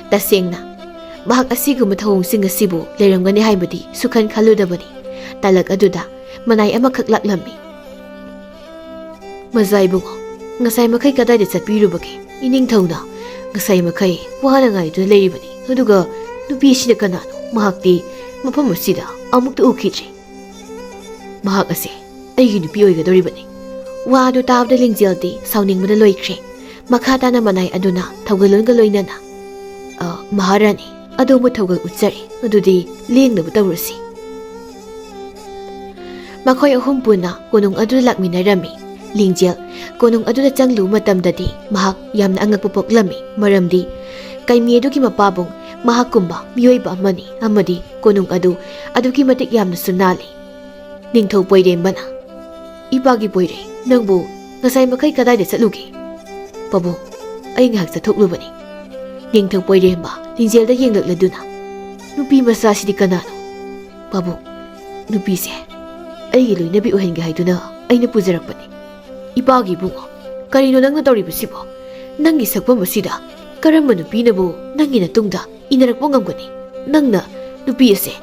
ꯇꯁꯦꯡꯅ ꯃꯍꯥꯛ ꯑꯁꯤꯒꯨꯝꯕ ꯊꯧꯑꯣꯡꯁꯤꯡ ꯑꯁꯤꯕꯨ ꯂꯩꯔꯝꯒꯅꯤ ꯍꯥꯏꯕꯗꯤ ꯁꯨꯈꯟ ꯈꯜꯂꯨꯗꯕꯅꯤ꯫ ꯇꯥꯂꯛ ꯑꯗꯨꯗ ꯃꯅꯥꯏ ꯑꯃꯈꯛ ꯂꯥꯛꯂꯝꯃꯤ꯫ ꯃꯖꯥ ꯏꯕꯨꯡꯉꯣ, ꯉꯁꯥꯏ ꯃꯈꯩ ꯀꯗꯥꯏꯗ ꯆꯠꯄꯤꯔꯨꯕꯒꯦ? ꯏꯅꯤꯡꯊꯧꯅ ꯉꯁꯥꯏ ꯃꯈꯩ ꯋꯥꯅ ꯉꯥꯏꯗꯨꯅ ꯂꯩꯔꯤꯕꯅꯤ꯫ ꯑꯗꯨꯒ ꯅꯨꯄꯤ ꯑꯁꯤꯅ ꯀꯅꯥꯅꯣ? ꯃꯍꯥꯛꯇꯤ ꯃꯐꯝ ꯑꯁꯤꯗ ꯑꯃꯨꯛꯇ ꯎꯈꯤꯗ꯭ꯔꯤ꯫ ꯃꯍꯥꯛ ꯑꯁꯦ ꯑꯩꯒꯤ ꯅꯨꯄꯤ ꯑꯣꯏꯒꯗꯧꯔꯤꯕꯅꯤ꯫ ꯋꯥ ꯑꯗꯨ ꯇꯥꯕꯗ ꯂꯤꯡꯖꯦꯜꯗꯤ ꯁꯥꯎꯅꯤꯡꯕꯅ ꯂꯣꯏꯈ꯭ꯔꯦ꯫ ꯃꯈꯥ ꯇꯥꯅ ꯃꯅꯥꯏ ꯑꯗꯨꯅ ꯊꯧꯒꯜꯂꯣꯟꯒ ꯂꯣꯏꯅꯅ, "ꯑ, ꯃꯍꯥꯔꯥꯅꯤ, ꯑꯗꯣꯝꯕꯨ ꯊꯧꯒꯜ ꯎꯠꯆꯔꯤ꯫ ꯑꯗꯨꯗꯤ ꯂꯦꯡꯅꯕ ꯇꯧꯔꯁꯤ꯫" ꯃꯈꯣꯏ ꯑꯍꯨꯝ ꯄꯨꯟꯅ ꯀꯣꯅꯨꯡ ꯑꯗꯨꯗ ꯂꯥꯛꯃꯤꯟꯅꯔꯝꯃꯤ꯫ ꯂꯤꯡꯖꯦꯜ ꯀꯣꯅꯨꯡ ꯑꯗꯨꯗ ꯆꯪꯂꯨꯕ ꯃꯇꯝꯗꯗꯤ ꯃꯍꯥꯛ ꯌꯥꯝꯅ ꯑꯉꯛꯄ ꯄꯣꯛꯂꯝꯃꯤ, ꯃꯔꯝꯗꯤ ꯀꯩꯃꯤ ꯑꯗꯨꯒꯤ ꯃꯄꯥꯕꯨꯡ ꯃꯍꯥꯛꯀꯨꯝꯕ ꯃꯤꯑꯣꯏꯕ ꯑꯃꯅꯤ ꯑꯃꯗꯤ ꯀꯣꯅꯨꯡ ꯑꯗꯨ ꯑꯗꯨꯛꯀꯤ ꯃꯇꯤꯛ ꯌꯥꯝꯅꯁꯨ ꯅꯥꯜꯂꯤ꯫ ꯅꯤꯡꯊꯧ ꯄꯣꯏꯔꯦꯝꯕꯅ, "ꯏꯄꯥꯒꯤ ꯄꯣꯏꯔꯦ, ꯅꯪꯕꯨ ꯉꯁꯥꯏ ꯃꯈꯩ ꯀꯗꯥꯏꯗ ꯆꯠꯂꯨꯒꯦ?" "ꯄꯥꯕꯨꯡ, ꯑꯩ ꯉꯥꯏꯍꯥꯛ ꯆꯠꯊꯣꯛꯂꯨꯕꯅꯤ꯫" ꯅꯤꯡꯊꯧ ꯄꯣꯏꯔꯦꯝꯕ ꯂꯤꯡꯖꯦꯜꯗ ꯌꯦꯡꯂꯛꯂꯗꯨꯅ, "ꯅꯨꯄꯤ ꯃꯆꯥꯁꯤꯗꯤ ꯀꯅꯥꯅꯣ?" "ꯄꯥꯕꯨꯡ, ꯅꯨꯄꯤꯁꯦ ꯑꯩꯒꯤ ꯂꯣꯏꯅꯕꯤ ꯑꯣꯏꯍꯟꯒꯦ ꯍꯥꯏꯗꯨꯅ ꯑꯩꯅ ꯄꯨꯖꯔꯛꯄꯅꯤ꯫" "ꯏꯄꯥꯒꯤ ꯏꯕꯨꯡꯉꯣ, ꯀꯔꯤꯅꯣ ꯅꯪꯅ ꯇꯧꯔꯤꯕꯁꯤꯕꯣ? ꯅꯪꯒꯤ ꯁꯛꯐꯝ ꯑꯁꯤꯗ ꯀꯔꯝꯕ ꯅꯨꯄꯤꯅꯕꯨ ꯅꯪꯒꯤ ꯅꯇꯨꯡꯗ ꯏꯟꯅꯔꯛꯄ ꯉꯝꯒꯅꯤ? ꯅꯪꯅ ꯅꯨꯄꯤ ꯑꯁꯦ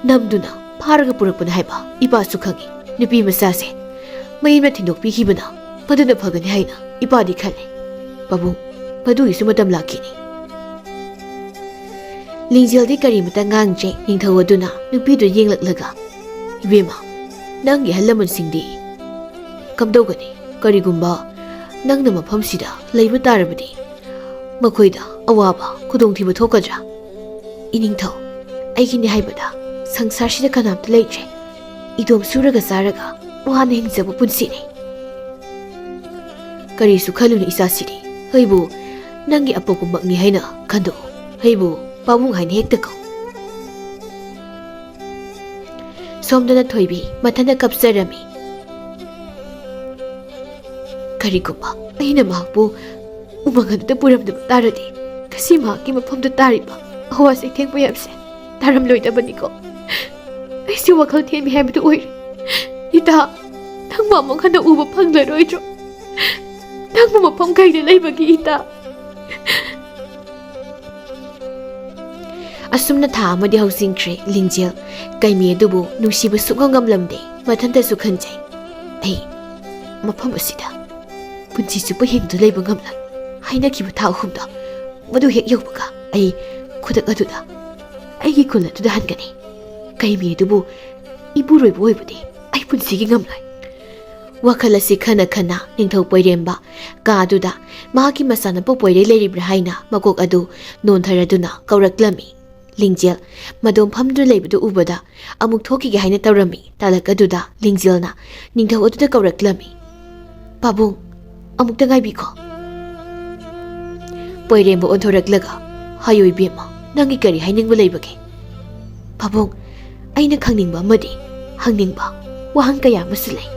ꯅꯝꯗꯨꯅ ꯐꯥꯔꯒ ꯄꯨꯔꯛꯄꯅꯤ ꯍꯥꯏꯕ ꯏꯄꯥꯁꯨ ꯈꯪꯏ꯫ ꯅꯨꯄꯤ ꯃꯆꯥꯁꯦ ꯃꯌꯨꯝꯗ ꯊꯤꯟꯗꯣꯛꯄꯤꯈꯤꯕꯅ ꯃꯗꯨꯅ ꯐꯒꯅꯤ ꯍꯥꯏꯅ ꯏꯄꯥꯗꯤ ꯈꯜꯂꯤ꯫ ꯄꯥꯕꯨꯡ, ꯃꯗꯨꯒꯤꯁꯨ ꯃꯇꯝ ꯂꯥꯛꯈꯤꯅꯤ꯫" ꯂꯤꯡꯖꯦꯜꯗꯤ ꯀꯔꯤꯃꯇ ꯉꯥꯡꯗ꯭ꯔꯦ꯫ ꯅꯤꯡꯊꯧ ꯑꯗꯨꯅ ꯅꯨꯄꯤꯗꯨ ꯌꯦꯡꯂꯛꯂꯒ, "ꯏꯕꯦꯝꯃ, ꯅꯪꯒꯤ ꯑꯍꯜ ꯂꯃꯟꯁꯤꯡꯗꯤ ꯀꯝꯗꯧꯒꯅꯤ? ꯀꯔꯤꯒꯨꯝꯕ ꯅꯪꯅ ꯃꯐꯝꯁꯤꯗ ꯂꯩꯕ ꯇꯥꯔꯕꯗꯤ ꯃꯈꯣꯏꯗ ꯑꯋꯥꯕ ꯈꯨꯗꯣꯡꯊꯤꯕ ꯊꯣꯛꯀꯗ꯭ꯔꯥ?" "ꯏꯅꯤꯡꯊꯧ, ꯑꯩꯒꯤꯅꯤ ꯍꯥꯏꯕꯗ ꯁꯪꯁꯥꯔꯁꯤꯗ ꯀꯅꯥꯝꯇ ꯂꯩꯇ꯭ꯔꯦ꯫ ꯏꯗꯣꯝ ꯁꯨꯔꯒ ꯆꯥꯔꯒ ꯋꯥꯅ ꯍꯤꯡꯖꯕ ꯄꯨꯟꯁꯤꯅꯤ꯫ ꯀꯔꯤꯁꯨ ꯈꯜꯂꯨꯅꯨ ꯏꯆꯥꯁꯤꯗꯤ꯫ ꯑꯩꯕꯨ ꯅꯪꯒꯤ ꯑꯄꯣꯛꯄꯃꯛꯅꯤ ꯍꯥꯏꯅ ꯈꯟꯗꯣꯛꯎ꯫ ꯑꯩꯕꯨ ꯄꯥꯕꯨꯡ ꯍꯥꯏꯅ ꯍꯦꯛꯇ ꯀꯧ꯫" ꯁꯣꯝꯗꯅ ꯊꯣꯏꯕꯤ ꯃꯊꯟꯇ ꯀꯞꯆꯔꯝꯃꯤ꯫ "ꯀꯔꯤꯒꯨꯝꯕ ꯑꯩꯅ ꯃꯍꯥꯛꯄꯨ ꯎꯃꯪ ꯑꯗꯨꯗ ꯄꯨꯔꯝꯗꯕ ꯇꯥꯔꯗꯤ, ꯉꯁꯤ ꯃꯍꯥꯛꯀꯤ ꯃꯐꯝꯗꯨ ꯇꯥꯔꯤꯕ ꯑꯋꯥ ꯆꯩꯊꯦꯡ ꯃꯌꯥꯝꯁꯦ ꯇꯥꯔꯝꯂꯣꯏꯗꯕꯅꯤꯀꯣ꯫ ꯑꯩꯁꯦ ꯋꯥꯈꯜ ꯊꯦꯝꯃꯤ ꯍꯥꯏꯕꯗꯨ ꯑꯣꯏꯔꯦ꯫ ꯏꯇꯥ, ꯅꯪꯕꯨ ꯑꯃꯨꯛ ꯍꯟꯅ ꯎꯕ ꯐꯪꯂꯔꯣꯏꯗ꯭ꯔꯣ? ꯅꯪꯕꯨ ꯃꯐꯝ ꯀꯩꯗ ꯂꯩꯕꯒꯦ, ꯏꯇꯥ?" ꯑꯁꯨꯝꯅ ꯊꯥ ꯑꯃꯗꯤ ꯍꯧꯖꯤꯟꯈ꯭ꯔꯦ꯫ ꯂꯤꯡꯖꯦꯜ ꯀꯩꯃꯤ ꯑꯗꯨꯕꯨ ꯅꯨꯡꯁꯤꯕ ꯁꯨꯛꯉꯝ ꯉꯝꯂꯝꯗꯦ꯫ ꯃꯊꯟꯇꯁꯨ ꯈꯟꯖꯩ, "ꯑꯩ ꯃꯐꯝ ꯑꯁꯤꯗ ꯄꯨꯟꯁꯤ ꯆꯨꯞꯄ ꯍꯤꯡꯗꯨꯅ ꯂꯩꯕ ꯉꯝꯂꯣꯏ꯫ ꯍꯥꯏꯅꯈꯤꯕ ꯊꯥ ꯑꯍꯨꯝꯗꯣ, ꯃꯗꯨ ꯍꯦꯛ ꯌꯧꯕꯒ ꯑꯩ ꯈꯨꯗꯛ ꯑꯗꯨꯗ ꯑꯩꯒꯤ ꯈꯨꯜ ꯑꯗꯨꯗ ꯍꯟꯒꯅꯤ꯫ ꯀꯩꯃꯤ ꯑꯗꯨꯕꯨ ꯏꯄꯨꯔꯣꯏꯕ ꯑꯣꯏꯕꯗꯤ ꯑꯩ ꯄꯨꯟꯁꯤꯒꯤ ꯉꯝꯂꯣꯏ꯫" ꯋꯥꯈꯜ ꯑꯁꯤ ꯈꯟꯅ ꯈꯟꯅ ꯅꯤꯡꯊꯧ ꯄꯣꯏꯔꯦꯝꯕ ꯀꯥ ꯑꯗꯨꯗ ꯃꯍꯥꯛꯀꯤ ꯃꯆꯥꯅꯨꯄꯥ ꯄꯣꯏꯔꯩ ꯂꯩꯔꯤꯕ꯭ꯔꯥ ꯍꯥꯏꯅ ꯃꯀꯣꯛ ꯑꯗꯨ ꯅꯣꯟꯊꯔꯗꯨꯅ ꯀꯧꯔꯛꯂꯝꯃꯤ꯫ ꯂꯤꯡꯖꯦꯜ ꯃꯗꯣꯝ ꯐꯝꯗꯨꯅ ꯂꯩꯕꯗꯨ ꯎꯕꯗ ꯑꯃꯨꯛ ꯊꯣꯛꯈꯤꯒꯦ ꯍꯥꯏꯅ ꯇꯧꯔꯝꯃꯤ꯫ ꯇꯥꯂꯛ ꯑꯗꯨꯗ ꯂꯤꯡꯖꯦꯜꯅ ꯅꯤꯡꯊꯧ ꯑꯗꯨꯗ ꯀꯧꯔꯛꯂꯝꯃꯤ, "ꯄꯥꯕꯨꯡ, ꯑꯃꯨꯛꯇ ꯉꯥꯏꯕꯤꯈꯣ꯫" ꯄꯣꯏꯔꯦꯝꯕ ꯑꯣꯟꯊꯣꯔꯛꯂꯒ, "ꯍꯥꯏꯌꯨ ꯏꯕꯦꯝꯃ, ꯅꯪꯒꯤ ꯀꯔꯤ ꯍꯥꯏꯅꯤꯡꯕ ꯂꯩꯕꯒꯦ?" "ꯄꯥꯕꯨꯡ, ꯑꯩꯅ ꯈꯪꯅꯤꯡꯕ ꯑꯃꯗꯤ ꯍꯪꯅꯤꯡꯕ ꯋꯥꯍꯪ ꯀꯌꯥ ꯑꯃꯁꯨ ꯂꯩ꯫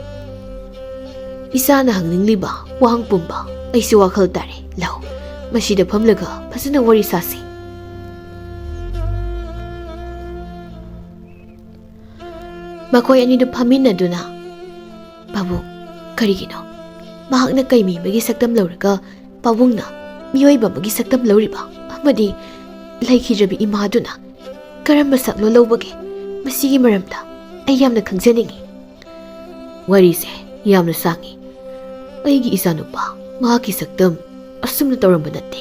ꯏꯆꯥꯅ ꯍꯪꯅꯤꯡꯂꯤꯕ ꯋꯥꯍꯪ ꯄꯨꯝꯕ ꯑꯩꯁꯨ ꯋꯥꯈꯜ ꯇꯥꯔꯦ꯫ ꯂꯥꯎ, ꯃꯁꯤꯗ ꯐꯝꯂꯒ ꯐꯖꯅ ꯋꯥꯔꯤ ꯁꯥꯁꯤ꯫" ꯃꯈꯣꯏ ꯑꯅꯤꯗꯨ ꯐꯝꯃꯤꯟꯅꯗꯨꯅ, "ꯄꯥꯕꯨꯡ, ꯀꯔꯤꯒꯤꯅꯣ ꯃꯍꯥꯛꯅ ꯀꯩꯃꯤ ꯑꯃꯒꯤ ꯁꯛꯇꯝ ꯂꯧꯔꯒ ꯄꯥꯕꯨꯡꯅ ꯃꯤꯑꯣꯏꯕ ꯑꯃꯒꯤ ꯁꯛꯇꯝ ꯂꯧꯔꯤꯕ? ꯑꯃꯗꯤ ꯂꯩꯈꯤꯗ꯭ꯔꯕꯤ ꯏꯃꯥꯗꯨꯅ ꯀꯔꯝꯕ ꯁꯛꯂꯣꯟ ꯂꯧꯕꯒꯦ? ꯃꯁꯤꯒꯤ ꯃꯔꯝꯗ ꯑꯩ ꯌꯥꯝꯅ ꯈꯪꯖꯅꯤꯡꯏ꯫" "ꯋꯥꯔꯤꯁꯦ ꯌꯥꯝꯅ ꯁꯥꯡꯉꯤ꯫ ꯑꯩꯒꯤ ꯏꯆꯥꯅꯨꯄꯥ ꯃꯍꯥꯛꯀꯤ ꯁꯛꯇꯝ ꯑꯁꯨꯝꯅ ꯇꯧꯔꯝꯕ ꯅꯠꯇꯦ꯫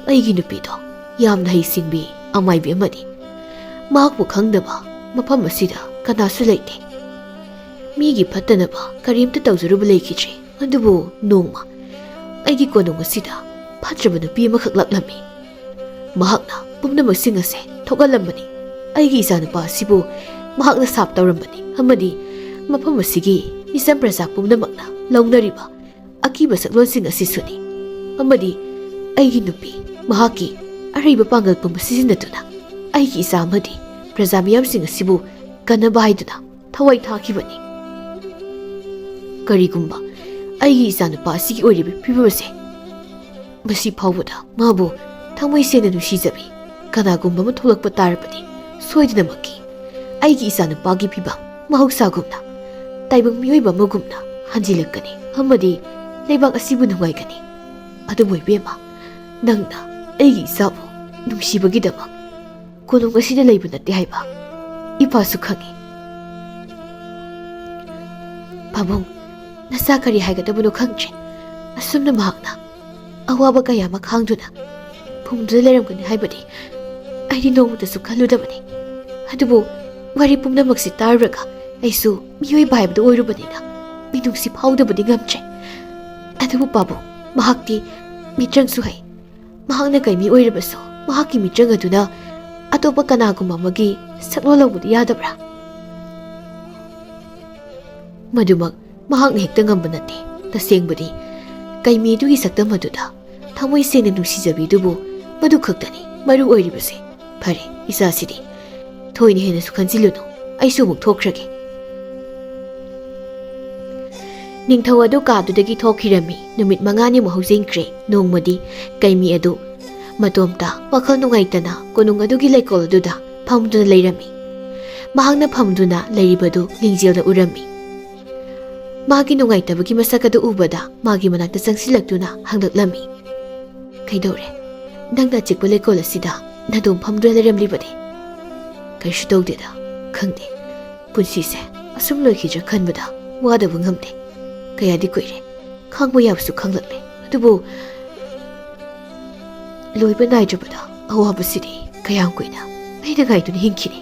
ꯑꯩꯒꯤ ꯅꯨꯄꯤꯗꯣ ꯌꯥꯝꯅ ꯍꯩꯁꯤꯡꯕꯤ ꯑꯃꯥꯏꯕꯤ ꯑꯃꯅꯤ꯫ ꯃꯍꯥꯛꯄꯨ ꯈꯪꯗꯕ ꯃꯐꯝ ꯑꯁꯤꯗ ꯀꯅꯥꯁꯨ ꯂꯩꯇꯦ꯫ ꯃꯤꯒꯤ ꯐꯠꯇꯅꯕ ꯀꯔꯤꯝꯇ ꯇꯧꯖꯔꯨꯕ ꯂꯩꯈꯤꯗ꯭ꯔꯤ꯫ ꯑꯗꯨꯕꯨ ꯅꯣꯡꯃ ꯑꯩꯒꯤ ꯀꯣꯅꯨꯡ ꯑꯁꯤꯗ ꯐꯠꯇ꯭ꯔꯕ ꯅꯨꯄꯤ ꯑꯃꯈꯛ ꯂꯥꯛꯂꯝꯃꯤ꯫ ꯃꯍꯥꯛꯅ ꯄꯨꯝꯅꯃꯛꯁꯤꯡ ꯑꯁꯦ ꯊꯣꯛꯍꯜꯂꯝꯕꯅꯤ꯫ ꯑꯩꯒꯤ ꯏꯆꯥꯅꯨꯄꯥ ꯑꯁꯤꯕꯨ ꯃꯍꯥꯛꯅ ꯁꯥꯞ ꯇꯧꯔꯝꯕꯅꯤ ꯑꯃꯗꯤ ꯃꯐꯝ ꯑꯁꯤꯒꯤ ꯃꯤꯆꯝ ꯄ꯭ꯔꯖꯥ ꯄꯨꯝꯅꯃꯛꯅ ꯂꯧꯅꯔꯤꯕ ꯑꯀꯤꯕ ꯁꯛꯂꯣꯟꯁꯤꯡ ꯑꯁꯤꯁꯨꯅꯤ꯫ ꯑꯃꯗꯤ ꯑꯩꯒꯤ ꯅꯨꯄꯤ ꯃꯍꯥꯛꯀꯤ ꯑꯔꯩꯕ ꯄꯥꯡꯒꯜ ꯄꯨꯝꯕ ꯁꯤꯖꯤꯟꯅꯗꯨꯅ ꯑꯩꯒꯤ ꯏꯆꯥ ꯑꯃꯗꯤ ꯄ꯭ꯔꯖꯥ ꯃꯤꯌꯥꯝꯁꯤꯡ ꯑꯁꯤꯕꯨ ꯀꯟꯅꯕ ꯍꯥꯏꯗꯨꯅ ꯊꯋꯥꯏ ꯊꯥꯈꯤꯕꯅꯤ꯫ ꯀꯔꯤꯒꯨꯝꯕ ꯑꯩꯒꯤ ꯏꯆꯥꯅꯨꯄꯥ ꯑꯁꯤꯒꯤ ꯑꯣꯏꯔꯤꯕ ꯐꯤꯕꯝ ꯑꯁꯦ ꯃꯁꯤ ꯐꯥꯎꯕꯗ ꯃꯥꯕꯨ ꯊꯃꯣꯏ ꯁꯦꯡꯅ ꯅꯨꯡꯁꯤꯖꯕꯤ ꯀꯅꯥꯒꯨꯝꯕ ꯑꯃ ꯊꯣꯛꯂꯛꯄ ꯇꯥꯔꯕꯗꯤ, ꯁꯣꯏꯗꯅꯃꯛꯀꯤ ꯑꯩꯒꯤ ꯏꯆꯥꯅꯨꯄꯥꯒꯤ ꯐꯤꯕꯝ ꯃꯍꯧꯁꯥꯒꯨꯝꯅ ꯇꯥꯏꯕꯪ ꯃꯤꯑꯣꯏꯕ ꯑꯃꯒꯨꯝꯅ ꯍꯟꯖꯤꯜꯂꯛꯀꯅꯤ ꯑꯃꯗꯤ ꯂꯩꯕꯥꯛ ꯑꯁꯤꯕꯨ ꯅꯨꯡꯉꯥꯏꯒꯅꯤ꯫ ꯑꯗꯨꯕꯨ ꯏꯕꯦꯝꯃ, ꯅꯪꯅ ꯑꯩꯒꯤ ꯏꯆꯥꯕꯨ ꯅꯨꯡꯁꯤꯕꯒꯤꯗꯃꯛ ꯀꯣꯅꯨꯡ ꯑꯁꯤꯗ ꯂꯩꯕ ꯅꯠꯇꯦ ꯍꯥꯏꯕ ꯏꯄꯥꯁꯨ ꯈꯪꯏ꯫ ꯄꯥꯕꯨꯡ, ꯅꯆꯥ ꯀꯔꯤ ꯍꯥꯏꯒꯗꯕꯅꯣ ꯈꯪꯗ꯭ꯔꯦ꯫ ꯑꯁꯨꯝꯅ ꯃꯍꯥꯛꯅ ꯑꯋꯥꯕ ꯀꯌꯥ ꯑꯃ ꯈꯥꯡꯗꯨꯅ ꯐꯨꯝꯗꯨꯗ ꯂꯩꯔꯝꯒꯅꯤ ꯍꯥꯏꯕꯗꯤ ꯑꯩꯗꯤ ꯅꯣꯡꯃꯇꯁꯨ ꯈꯜꯂꯨꯗꯕꯅꯤ꯫ ꯑꯗꯨꯕꯨ ꯋꯥꯔꯤ ꯄꯨꯝꯅꯃꯛꯁꯤ ꯇꯥꯔꯨꯔꯒ ꯑꯩꯁꯨ ꯃꯤꯑꯣꯏꯕ ꯍꯥꯏꯕꯗꯨ ꯑꯣꯏꯔꯨꯕꯅꯤꯅ ꯃꯤꯅꯨꯡꯁꯤ ꯐꯥꯎꯗꯕꯗꯤ ꯉꯝꯗ꯭ꯔꯦ꯫ ꯑꯗꯨꯕꯨ ꯄꯥꯕꯨꯡ, ꯃꯍꯥꯛꯇꯤ ꯃꯤꯇ꯭ꯔꯪꯁꯨ ꯍꯩ꯫ ꯃꯍꯥꯛꯅ ꯀꯩꯃꯤ ꯑꯣꯏꯔꯕꯁꯨ ꯃꯍꯥꯛꯀꯤ ꯃꯤꯇ꯭ꯔꯪ ꯑꯗꯨꯅ ꯑꯇꯣꯞꯄ ꯀꯅꯥꯒꯨꯝꯕ ꯑꯃꯒꯤ ꯁꯛꯂꯣꯟ ꯂꯧꯕꯗꯤ ꯌꯥꯗꯕ꯭ꯔꯥ? ꯃꯗꯨꯃꯛ ꯃꯍꯥꯛꯅ ꯍꯦꯛꯇ ꯉꯝꯕ ꯅꯠꯇꯦ꯫ ꯇꯁꯦꯡꯕꯗꯤ ꯀꯩꯃꯤ ꯑꯗꯨꯒꯤ ꯁꯛꯇꯝ ꯑꯗꯨꯗ ꯊꯃꯣꯏ ꯁꯦꯡꯅ ꯅꯨꯡꯁꯤꯖꯕꯤꯗꯨꯕꯨ ꯃꯗꯨ ꯈꯛꯇꯅꯤ ꯃꯔꯨ ꯑꯣꯏꯔꯤꯕꯁꯦ꯫ ꯐꯔꯦ, ꯏꯆꯥꯁꯤꯗꯤ ꯊꯣꯏꯅ ꯍꯦꯟꯅꯁꯨ ꯈꯟꯖꯤꯜꯂꯨꯅꯨ, ꯑꯩꯁꯨ ꯑꯃꯨꯛ ꯊꯣꯛꯈ꯭ꯔꯒꯦ꯫ ꯅꯤꯡꯊꯧ ꯑꯗꯨ ꯀꯥꯗꯨꯗꯒꯤ ꯊꯣꯛꯈꯤꯔꯝꯃꯤ꯫ ꯅꯨꯃꯤꯠ ꯃꯉꯥꯅꯤꯃꯨꯛ ꯍꯧꯖꯤꯟꯈ꯭ꯔꯦ꯫ ꯅꯣꯡꯃꯗꯤ ꯀꯩꯃꯤ ꯑꯗꯨ ꯃꯇꯣꯝꯇ ꯋꯥꯈꯜ ꯅꯨꯡꯉꯥꯏꯇꯅ ꯀꯣꯅꯨꯡ ꯑꯗꯨꯒꯤ ꯂꯩꯀꯣꯜ ꯑꯗꯨꯗ ꯐꯝꯗꯨꯅ ꯂꯩꯔꯝꯃꯤ꯫ ꯃꯍꯥꯛꯅ ꯐꯝꯗꯨꯅ ꯂꯩꯔꯤꯕꯗꯨ ꯂꯤꯡꯖꯦꯜꯅ ꯎꯔꯝꯃꯤ꯫ ꯃꯥꯒꯤ ꯅꯨꯡꯉꯥꯏꯇꯕꯒꯤ ꯃꯁꯛ ꯑꯗꯨ ꯎꯕꯗ ꯃꯥꯒꯤ ꯃꯅꯥꯛꯇ ꯆꯪꯁꯤꯜꯂꯛꯇꯨꯅ ꯍꯪꯂꯛꯂꯝꯃꯤ, "ꯀꯩꯗꯧꯔꯦ? ꯅꯪꯅ ꯑꯆꯤꯛꯄ ꯂꯩꯀꯣꯜ ꯑꯁꯤꯗ ꯅꯗꯣꯝ ꯐꯝꯗꯨꯅ ꯂꯩꯔꯝꯂꯤꯕꯗꯤ?" "ꯀꯔꯤꯁꯨ ꯇꯧꯗꯦꯗ꯫ ꯈꯪꯗꯦ, ꯄꯨꯟꯁꯤꯁꯦ ꯑꯁꯨꯝ ꯂꯣꯏꯈꯤꯗ꯭ꯔꯥ ꯈꯟꯕꯗ ꯋꯥꯗꯕ ꯉꯝꯗꯦ꯫ ꯀꯌꯥꯗꯤ ꯀꯨꯏꯔꯦ, ꯈꯥꯡꯕ ꯌꯥꯕꯁꯨ ꯈꯥꯡꯂꯛꯂꯦ꯫ ꯑꯗꯨꯕꯨ ꯂꯣꯏꯕ ꯅꯥꯏꯗ꯭ꯔꯕꯗ ꯑꯋꯥꯕꯁꯤꯗꯤ ꯀꯌꯥꯝ ꯀꯨꯏꯅ ꯑꯩꯅ ꯉꯥꯏꯗꯨꯅ ꯍꯤꯡꯈꯤꯅꯤ?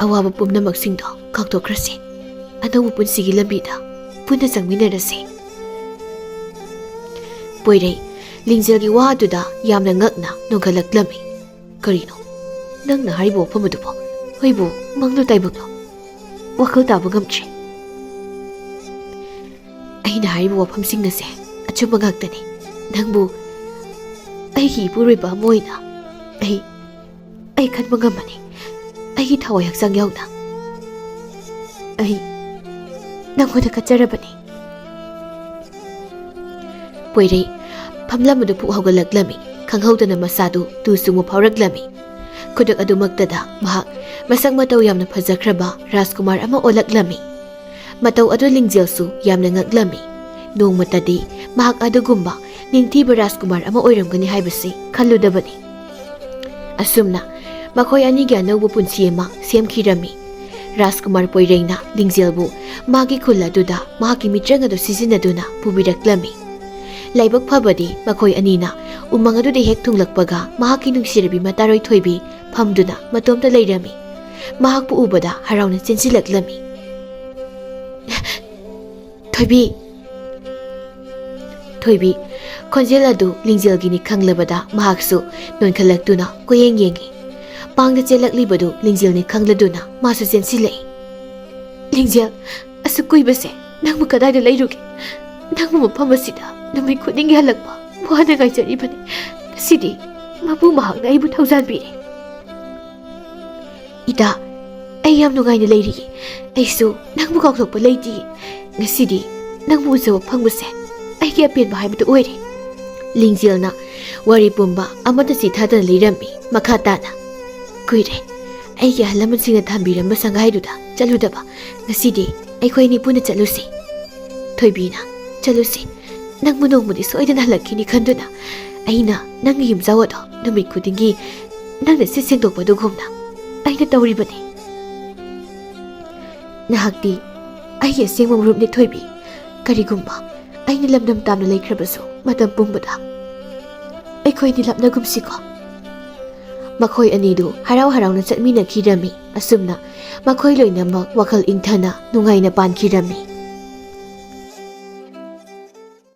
ꯑꯋꯥꯕ ꯄꯨꯝꯅꯃꯛꯁꯤꯡꯗꯣ ꯀꯥꯎꯊꯣꯛꯈ꯭ꯔꯁꯤ꯫ ꯑꯅꯧꯕ ꯄꯨꯟꯁꯤꯒꯤ ꯂꯝꯕꯤꯗ ꯄꯨꯟꯅ ꯆꯪꯃꯤꯟꯅꯔꯁꯤ꯫ ꯄꯣꯏꯔꯩ, ꯂꯤꯡꯖꯦꯜꯒꯤ ꯋꯥ ꯑꯗꯨꯗ ꯌꯥꯝꯅ ꯉꯛꯅ ꯅꯣꯡꯈꯠꯂꯛꯂꯝꯃꯤ꯫ "ꯀꯔꯤꯅꯣ ꯅꯪꯅ ꯍꯥꯏꯔꯤꯕ ꯋꯥꯐꯝ ꯑꯗꯨꯕꯣ? ꯑꯩꯕꯨ ꯃꯪꯂꯣ ꯇꯥꯏꯕꯪꯂꯣ? ꯋꯥꯈꯜ ꯇꯥꯕ ꯉꯝꯗ꯭ꯔꯦ꯫ ꯑꯩꯅ ꯍꯥꯏꯔꯤꯕ ꯋꯥꯐꯝꯁꯤꯡ ꯑꯁꯦ ꯑꯆꯨꯝꯕ ꯉꯥꯛꯇꯅꯤ꯫ ꯅꯪꯕꯨ ꯑꯩꯒꯤ ꯏꯄꯨꯔꯣꯏꯕ ꯑꯃ ꯑꯣꯏꯅ ꯑꯩ, ꯑꯩ ꯈꯟꯕ ꯉꯝꯕꯅꯤ, ꯑꯩꯒꯤ ꯊꯋꯥꯏ ꯍꯛꯆꯥꯡ ꯌꯥꯎꯅ꯫ ꯑꯩ ꯅꯪꯉꯣꯟꯗ ꯀꯠꯆꯔꯕꯅꯤ꯫" ꯄꯣꯏꯔꯩ ꯐꯝꯂꯝꯕꯗꯨ ꯐꯨꯛ ꯍꯧꯒꯠꯂꯛꯂꯝꯃꯤ꯫ ꯈꯪꯍꯧꯗꯅ ꯃꯁꯥꯗꯨ ꯇꯨ ꯆꯨꯡꯕ ꯐꯥꯎꯔꯛꯂꯝꯃꯤ꯫ ꯈꯨꯗꯛ ꯑꯗꯨꯃꯛꯇꯗ ꯃꯍꯥꯛ ꯃꯁꯛ ꯃꯇꯧ ꯌꯥꯝꯅ ꯐꯖꯈ꯭ꯔꯕ ꯔꯥꯖꯀꯨꯃꯥꯔ ꯑꯃ ꯑꯣꯜꯂꯛꯂꯝꯃꯤ꯫ ꯃꯇꯧ ꯑꯗꯨ ꯂꯤꯡꯖꯦꯜꯁꯨ ꯌꯥꯝꯅ ꯉꯛꯂꯝꯃꯤ꯫ ꯅꯣꯡꯃꯇꯗꯤ ꯃꯍꯥꯛ ꯑꯗꯨꯒꯨꯝꯕ ꯅꯤꯡꯊꯤꯕ ꯔꯥꯖꯀꯨꯃꯥꯔ ꯑꯃ ꯑꯣꯏꯔꯝꯒꯅꯤ ꯍꯥꯏꯕꯁꯤ ꯈꯜꯂꯨꯗꯕꯅꯤ꯫ ꯑꯁꯨꯝꯅ ꯃꯈꯣꯏ ꯑꯅꯤꯒꯤ ꯑꯅꯧꯕ ꯄꯨꯟꯁꯤ ꯑꯃ ꯁꯦꯝꯈꯤꯔꯝꯃꯤ꯫ ꯔꯥꯖꯀꯨꯃꯥꯔ ꯄꯣꯏꯔꯩꯅ ꯂꯤꯡꯖꯦꯜꯕꯨ ꯃꯥꯒꯤ ꯈꯨꯜ ꯑꯗꯨꯗ ꯃꯍꯥꯛꯀꯤ ꯃꯤꯇ꯭ꯔꯪ ꯑꯗꯨ ꯁꯤꯖꯤꯟꯅꯗꯨꯅ ꯄꯨꯕꯤꯔꯛꯂꯝꯃꯤ꯫ ꯂꯥꯏꯕꯛ ꯐꯕꯗꯤ ꯃꯈꯣꯏ ꯑꯅꯤꯅ ꯎꯃꯪ ꯑꯗꯨꯗ ꯍꯦꯛ ꯊꯨꯡꯂꯛꯄꯒ ꯃꯍꯥꯛꯀꯤ ꯅꯨꯡꯁꯤꯔꯕꯤ ꯃꯇꯥꯔꯣꯏ ꯊꯣꯏꯕꯤ ꯐꯝꯗꯨꯅ ꯃꯇꯣꯝꯇ ꯂꯩꯔꯝꯃꯤ꯫ ꯃꯍꯥꯛꯄꯨ ꯎꯕꯗ ꯍꯔꯥꯎꯅ ꯆꯦꯟꯁꯤꯜꯂꯛꯂꯝꯃꯤ꯫ "ꯊꯣꯏꯕꯤ!" ꯊꯣꯏꯕꯤ ꯈꯣꯟꯖꯦꯜ ꯑꯗꯨ ꯂꯤꯡꯖꯦꯜꯒꯤꯅꯤ ꯈꯪꯂꯕꯗ ꯃꯍꯥꯛꯁꯨ ꯅꯣꯟꯈꯠꯂꯛꯇꯨꯅ ꯀꯣꯏꯌꯦꯡ ꯌꯦꯡꯉꯤ꯫ ꯄꯥꯡꯗ ꯆꯦꯜꯂꯛꯂꯤꯕꯗꯨ ꯂꯤꯡꯖꯦꯜꯅꯤ ꯈꯪꯂꯗꯨꯅ ꯃꯥꯁꯨ ꯆꯦꯟꯁꯤꯜꯂꯛꯏ꯫ "ꯂꯤꯡꯖꯦꯜ, ꯑꯁꯨꯛ ꯀꯨꯏꯕꯁꯦ ꯅꯪꯕꯨ ꯀꯗꯥꯏꯗ ꯂꯩꯔꯨꯒꯦ? ꯅꯪꯕꯨ ꯃꯐꯝ ꯑꯁꯤꯗ ꯅꯨꯃꯤꯠ ꯈꯨꯗꯤꯡꯒꯤ ꯍꯜꯂꯛꯄ ꯋꯥꯅ ꯉꯥꯏꯖꯔꯤꯕꯅꯤ꯫ ꯉꯁꯤꯗꯤ ꯃꯄꯨ ꯃꯍꯥꯛꯅ ꯑꯩꯕꯨ ꯊꯧꯖꯥꯟꯕꯤꯔꯦ꯫" "ꯏꯇꯥ, ꯑꯩ ꯌꯥꯝ ꯅꯨꯡꯉꯥꯏꯅ ꯂꯩꯔꯤꯌꯦ꯫ ꯑꯩꯁꯨ ꯅꯪꯕꯨ ꯀꯥꯎꯊꯣꯛꯄ ꯂꯩꯇꯤꯌꯦ꯫ ꯉꯁꯤꯗꯤ ꯅꯪꯕꯨ ꯎꯖꯕ ꯐꯪꯕꯁꯦ ꯑꯩꯒꯤ ꯑꯄꯦꯟꯕ ꯍꯥꯏꯕꯗꯨ ꯑꯣꯏꯔꯦ꯫" ꯂꯤꯡꯖꯦꯜꯅ ꯋꯥꯔꯤ ꯄꯨꯝꯕ ꯑꯃꯠꯇ ꯆꯤꯊꯗꯅ ꯂꯤꯔꯝꯃꯤ꯫ ꯃꯈꯥ ꯇꯥꯅ, "ꯀꯨꯏꯔꯦ ꯑꯩꯒꯤ ꯑꯍꯜ ꯂꯃꯟꯁꯤꯡꯅ ꯊꯝꯕꯤꯔꯝꯕ ꯁꯪꯒꯥꯏꯗꯨꯗ ꯆꯠꯂꯨꯗꯕ꯫ ꯉꯁꯤꯗꯤ ꯑꯩꯈꯣꯏ ꯑꯅꯤ ꯄꯨꯟꯅ ꯆꯠꯂꯨꯁꯤ꯫" ꯊꯣꯏꯕꯤꯅ, "ꯆꯠꯂꯨꯁꯤ꯫ ꯅꯪꯕꯨ ꯅꯣꯡꯃꯗꯤ ꯁꯣꯏꯗꯅ ꯍꯜꯂꯛꯈꯤꯅꯤ ꯈꯟꯗꯨꯅ ꯑꯩꯅ ꯅꯪꯒꯤ ꯌꯨꯝꯖꯥꯎ ꯑꯗꯣ ꯅꯨꯃꯤꯠ ꯈꯨꯗꯤꯡꯒꯤ ꯅꯪꯅ ꯁꯤꯠ ꯁꯦꯡꯗꯣꯛꯄꯗꯨꯒꯨꯝꯅ ꯑꯩꯅ ꯇꯧꯔꯤꯕꯅꯤ꯫" "ꯅꯍꯥꯛꯇꯤ ꯑꯩꯒꯤ ꯑꯁꯦꯡꯕ ꯃꯔꯨꯞꯅꯤ ꯊꯣꯏꯕꯤ꯫ ꯀꯔꯤꯒꯨꯝꯕ ꯑꯩꯅ ꯂꯝꯗꯝ ꯇꯥꯝꯅ ꯂꯩꯈ꯭ꯔꯕꯁꯨ ꯃꯇꯝ ꯄꯨꯝꯕꯗ ꯑꯩꯈꯣꯏꯗꯤ ꯂꯥꯞꯅꯒꯨꯝꯁꯤꯀꯣ꯫ ꯃꯈꯣꯏ ꯑꯅꯤꯗꯨ ꯍꯔꯥꯎ ꯍꯔꯥꯎꯅ ꯆꯠꯃꯤꯟꯅꯈꯤꯔꯝꯃꯤ꯫ ꯑꯁꯨꯝꯅ ꯃꯈꯣꯏ ꯂꯣꯏꯅꯃꯛ ꯋꯥꯈꯜ ꯏꯪꯊꯅ ꯅꯨꯡꯉꯥꯏꯅ ꯄꯥꯟꯈꯤꯔꯝꯃꯤ꯫